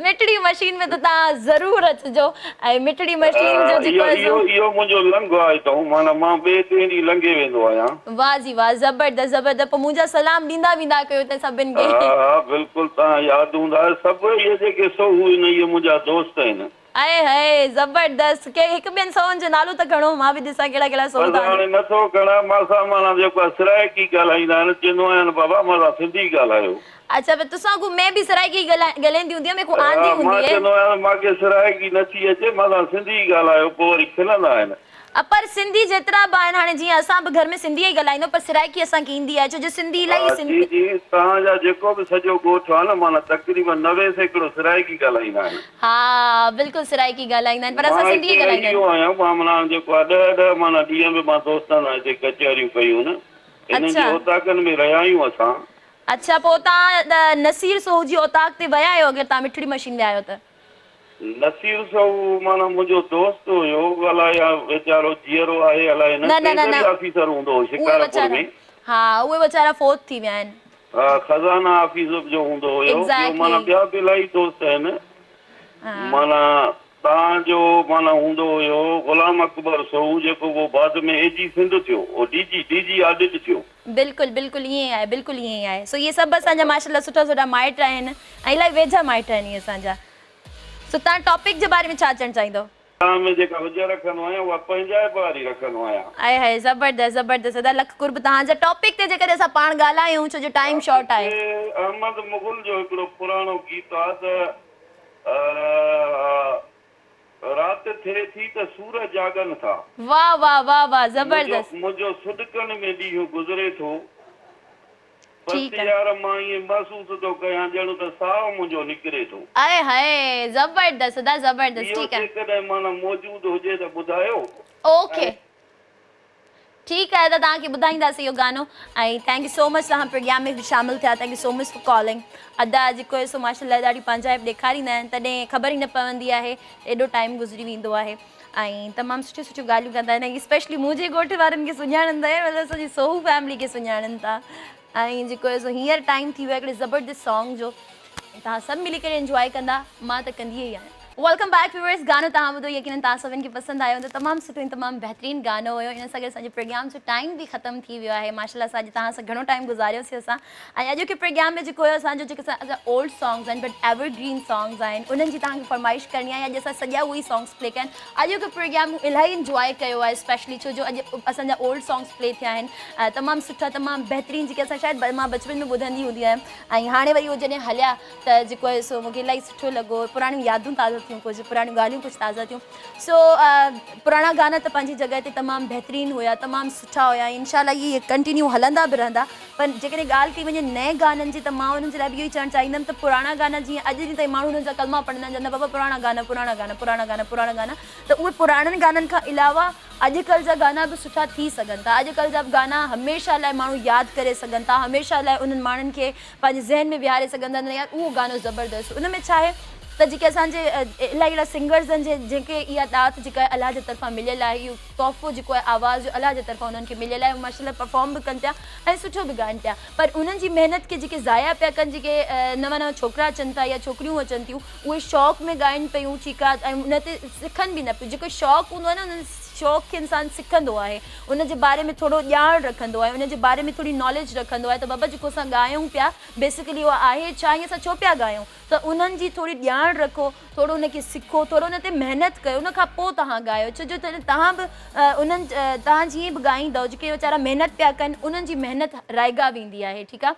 مٺڙي مشين ۾ ته توهان ضرور اچجو ۽ مٺڙي مشين جو جيڪو اهو آهي سو. اهو اهو منهنجو لنگهه آهي هتئون معنيٰ مان ٻئي ٽئين ڏينهن لنگهي ويندو آهيان. واه جي واه زبردست زبردست پوء منهنجا سلام ڏيندا ويندا ڪيو اتي سڀن کي. ها ها بلڪل توهان ياد هوندا سڀ اهي جيڪي سهو آهن اهي منهنجا دوست آهن. اي هي زبردست ڪي هڪ ٻين سهون جو نالو ته کڻو مان به ڏسان ڪهڙا ڪهڙا سهو بس توهان هاڻي جو. نٿو کڻان مان سان معنيٰ جيڪو آهي سرائيڪي ڳالهائيندا آهن چوندو آهيان بابا مان سان سنڌي ڳالهايو. اڇا پر تسان ڪو مين به سرائيڪي ڳالهائيندي هوندي مين ڪو آندي ها مان هوندي. چوندو آهيان مان کي سرائيڪي نٿي اچي مان سان سنڌي ڳالهايو پوء وري کلندا آهن. پر سنڌي جيترا به آهن هاڻي جيئن اسان به گهر ۾ سنڌي ئي ڳالهائيندو پر سرائيڪي اسان کي ايندي آهي ڇو جو سنڌي الاهي ها جي جي توهان جا جيڪو به سڄو ڳوٺ آهي نه معنيٰ تقريبن 90% سرائيڪي ڳالهائيندا آهن. ها بلڪل سرائيڪي ڳالهائيندا آهن پر اسان مان سنڌي ئي هتي ڳالهائيندا رهي آهيون. ويو آهيان مان معنيٰ جيڪو آهي ڏهه ڏهه معنيٰ ڏينهن به مان دوستن سان هتي ڪچهريون ڪيون آهن انهن جي اڇا. اوطاقن ۾ رهيا آهيون اسان. اڇا پوء توهان نصير سهو جي اوطاق تي ويا آهيو اگر توهان مٺڙي مشين ويا آهيو ته. نصير سهو معنيٰ منهنجو دوست هيو الائي ويچارو جيئرو آهي الائي نه نه نه نه نه ٽريزري آفيسر هوندو هو اهي شڪارپور ويچارا ۾. ها اهي ويچارا فوت ٿي ويا آهن. ها خزانه آفيس جو هوندو هيو ٻيو معنيٰ ايگزيڪٽلي ٻيا به الاهي دوست آهن ها. معنيٰ توهان جو معنيٰ هوندو هيو غلام اڪبر سهو جيڪو پوء بعد ۾ اي جي سنڌ ٿيو او ڊي جي ڊي جي آڊٽ ٿيو. بلڪل بلڪل ائين ئي آهي بلڪل ائين ئي آهي سو اهي سڀ اسان جا ماشاءالله سٺا سٺا مائٽ آهن ۽ الاهي ويجها مائٽ آهن اهي اسان جا سو توهان ٽاپڪ جي باري ۾ ڇا چوڻ چاهيندو. توهان ۾ جيڪا حجت رکندو آهيان اها پنهنجائپ واري رکندو آهيان. آئي هائي زبردست زبردست ادا لک قرب توهان جا ٽاپڪ تي جيڪڏهن اسان پاڻ ڳالهايون ڇو جو ٽائيم شارٽ ٽاپڪ آهي. تي احمد مغل جو هڪڙو پراڻو گيت آ ته رات ٿئي ٿي ته سور جاڳن ٿا. واه واه واه واه زبردست. منهنجو سڏڪن ۾ ڏينهن گذري ٿو. بس ٺيڪ آ. يار مان ائين محسوس ٿو ڪيان ڄڻ ته ساهه منهنجو نڪري ٿو. آئي هائي زبردست ادا زبردست اهو ٺيڪ آ. جيڪڏهن معنيٰ موجود هجي ته ٻڌايو. اوڪي ٺيڪ آهي ادا توهان کي ٻڌائينداسين اهو گانو ۽ thank you سو مچ توهان پروگرام ۾ شامل ٿيا thank you so much for calling ادا جيڪو آهي سو ماشاءالله ڏاڍي پنهنجائپ ڏيکاريندا آهن تڏهن خبر ئي نه پوندي آهي ته ايڏو ٽائيم گذري ويندو آهي ۽ تمام سٺيون سٺيون ڳالهيون ڪندا آهن ۽ اسپيشلي منهنجي ڳوٺ وارن کي سڃاڻن ٿا مطلب اسان جي سوهو فيملي کي سڃاڻن ٿا ۽ جيڪو آهي سو هينئر ٽائيم ٿي ويو آهي هڪڙي زبردست سانگ جو توهان سڀ ملي ڪري انجواء ڪندا مان ته ڪندي ئي آهيان. Welcome back viewers گانو توهان ٻڌو يقينن توهان سڀن کي پسند آيو هوندو تمام سٺو ۽ تمام بهترين گانو هيو ان سان گڏ اسان جي پروگرام جو ٽائيم به ختم ٿي ويو آهي ماشاءالله اسان اڄ توهان سان گهڻو ٽائيم گذاريوسي اسان ۽ اڄوڪي پروگرام ۾ جيڪو هيو اسان جو جيڪي اسان جا اولڊ سانگز آهن بٽ ايور گرين سانگز آهن انهن جي توهان کي فرمائش ڪرڻي آهي اڄ اسان سڄا اهي ئي سانگز پلي ڪيا آهن اڄوڪي پروگرام مون الاهي انجواء ڪيو آهي اسپيشلي ڇو جو اڄ اسان جا اولڊ سانگز پلي ٿيا آهن تمام سٺا تمام بهترين جيڪي اسان شايد مان بچپن ۾ ٻڌندي هوندي آهيان ۽ هاڻي وري اهو جڏهن هليا ته جيڪو آهي سو مونکي الاهي سٺو لڳو پراڻيون يادون تازه ٿيون ڪجهه پراڻيون ڳالهيون ڪجهه تازه ٿيون سو پراڻا گانا ته پنهنجي جڳهه تي تمام بهترين هيا تمام سٺا هيا ۽ انشاء الله اهي ڪنٽينيو هلندا به رهندا پر جيڪڏهن ڳالهه ڪئي وڃي نئين گانن جي ته مان انهن جي لاء به اهو ئي چوڻ چاهيندم ته پراڻا گانا جيئن اڄ ڏينهن تائين ماڻهو انهن جا ڪلما پڙهندا آهن چوندا بابا پراڻا گانا پراڻا گانا پراڻا گانا پراڻا گانا ته اهي پراڻن گانن کان علاوه اڄڪلهه جا گانا به سٺا ٿي سگهن ٿا. اڄڪلهه جا به گانا هميشه لاء ماڻهو ياد ڪري سگهن ٿا. هميشه لاء انهن ماڻهن کي پنهنجي ذهن ۾ ويهاري سگهن ٿا نه يار اهو گانو زبردست هو. ان ۾ ڇا آهي ته جيڪي اسان جي الاهي اهڙا سنگرز آهن جنهن کي اها ڏات جيڪا آهي الله جي طرفان مليل آهي اهو تحفو جيڪو آهي آواز جو الله جي طرفان انهن کي مليل آهي هو ماشاء الله پرفارم به ڪن پيا ۽ سٺو به ڳائن پيا پر انهن جي محنت کي جيڪي ضايع پيا ڪن جيڪي نوان نوان ڇوڪرا اچن ٿا يا ڇوڪريون اچن ٿيون اهي شوق ۾ ڳائن پيون ٺيڪ آ ۽ ان تي سکن به نه پيون جيڪو شوق هوندو آهي نه ان شوق کي انسان سکندو آهي ان جي باري ۾ ٿورو ڄاڻ رکندو آهي ان جي باري ۾ ٿوري ناليج رکندو آهي ته بابا جيڪو اسان ڳايون پيا بيسيڪلي اهو آهي ڇا ۽ اسان ڇو پيا ڳايون ته انهن جي ٿوري ڄاڻ رکو ٿورو ان کي سکو ٿورو ان تي محنت ڪيو ان کان پوء توهان ڳايو ڇو جو توهان به انهن توهان جيئن به ڳائيندؤ جيڪي ويچارا محنت پيا ڪن انهن جي محنت رائگان ويندي آهي ٺيڪ آ.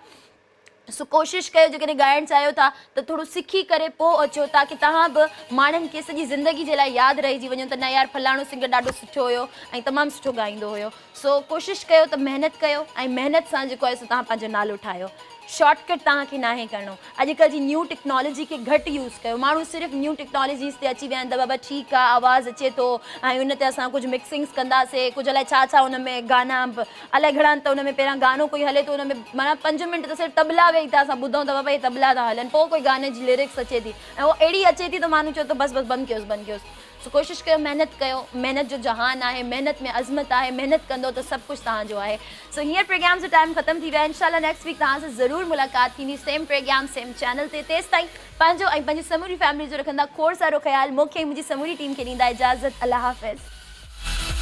سو ڪوشش ڪيو جيڪڏهن ڳائڻ چاهيو ٿا ته ٿورو سکي ڪري پوء اچو تاڪه توهان به ماڻهن کي سڄي زندگي جي لاء ياد رهجي وڃو ته نه يار فلاڻو سنگر ڏاڍو سٺو هيو ۽ تمام سٺو ڳائيندو هيو سو ڪوشش ڪيو ته محنت ڪيو ۽ محنت سان جيڪو آهي سو توهان پنهنجو نالو ٺاهيو شارٽ ڪٽ توهان کي ناهي ڪرڻو اڄڪلهه جي نيو ٽيڪنالاجي کي گهٽ يوز ڪيو ماڻهو صرف نيو ٽيڪنالاجيز تي اچي ويا آهن ته بابا ٺيڪ آهي آواز اچي ٿو ۽ ان تي اسان ڪجهه مڪسنگس ڪنداسي ڪجهه الائي ڇا ڇا ان ۾ گانا به الائي گهڻا ته ان ۾ پهريان گانو ڪوئي هلي ٿو ان ۾ معنيٰ پنج منٽ ته صرف طبلا ويهي ٿا اسان ٻڌون ته بابا هي طبلا ٿا هلن پوء ڪوئي گاني جي لرڪس اچي ٿي ۽ اهو اهڙي اچي ٿي ته ماڻهو چئي ٿو بس بس بند ڪيوس بند ڪيوس سو ڪوشش ڪيو محنت ڪيو محنت جو جهان آهي محنت ۾ عظمت آهي محنت ڪندو ته سڀ ڪجهه توهان جو آهي سو هينئر پروگرام جو ٽائيم ختم ٿي ويو آهي انشاء الله نيڪسٽ ويڪ توهان سان ضرور ملاقات ٿيندي سيم پروگرام سيم چينل تي تيستائين پنهنجو ۽ پنهنجي سموري فيملي جو رکندا کوڙ سارو خيال مون کي ۽ منهنجي سموري ٽيم کي ڏيندا اجازت الله حافظ.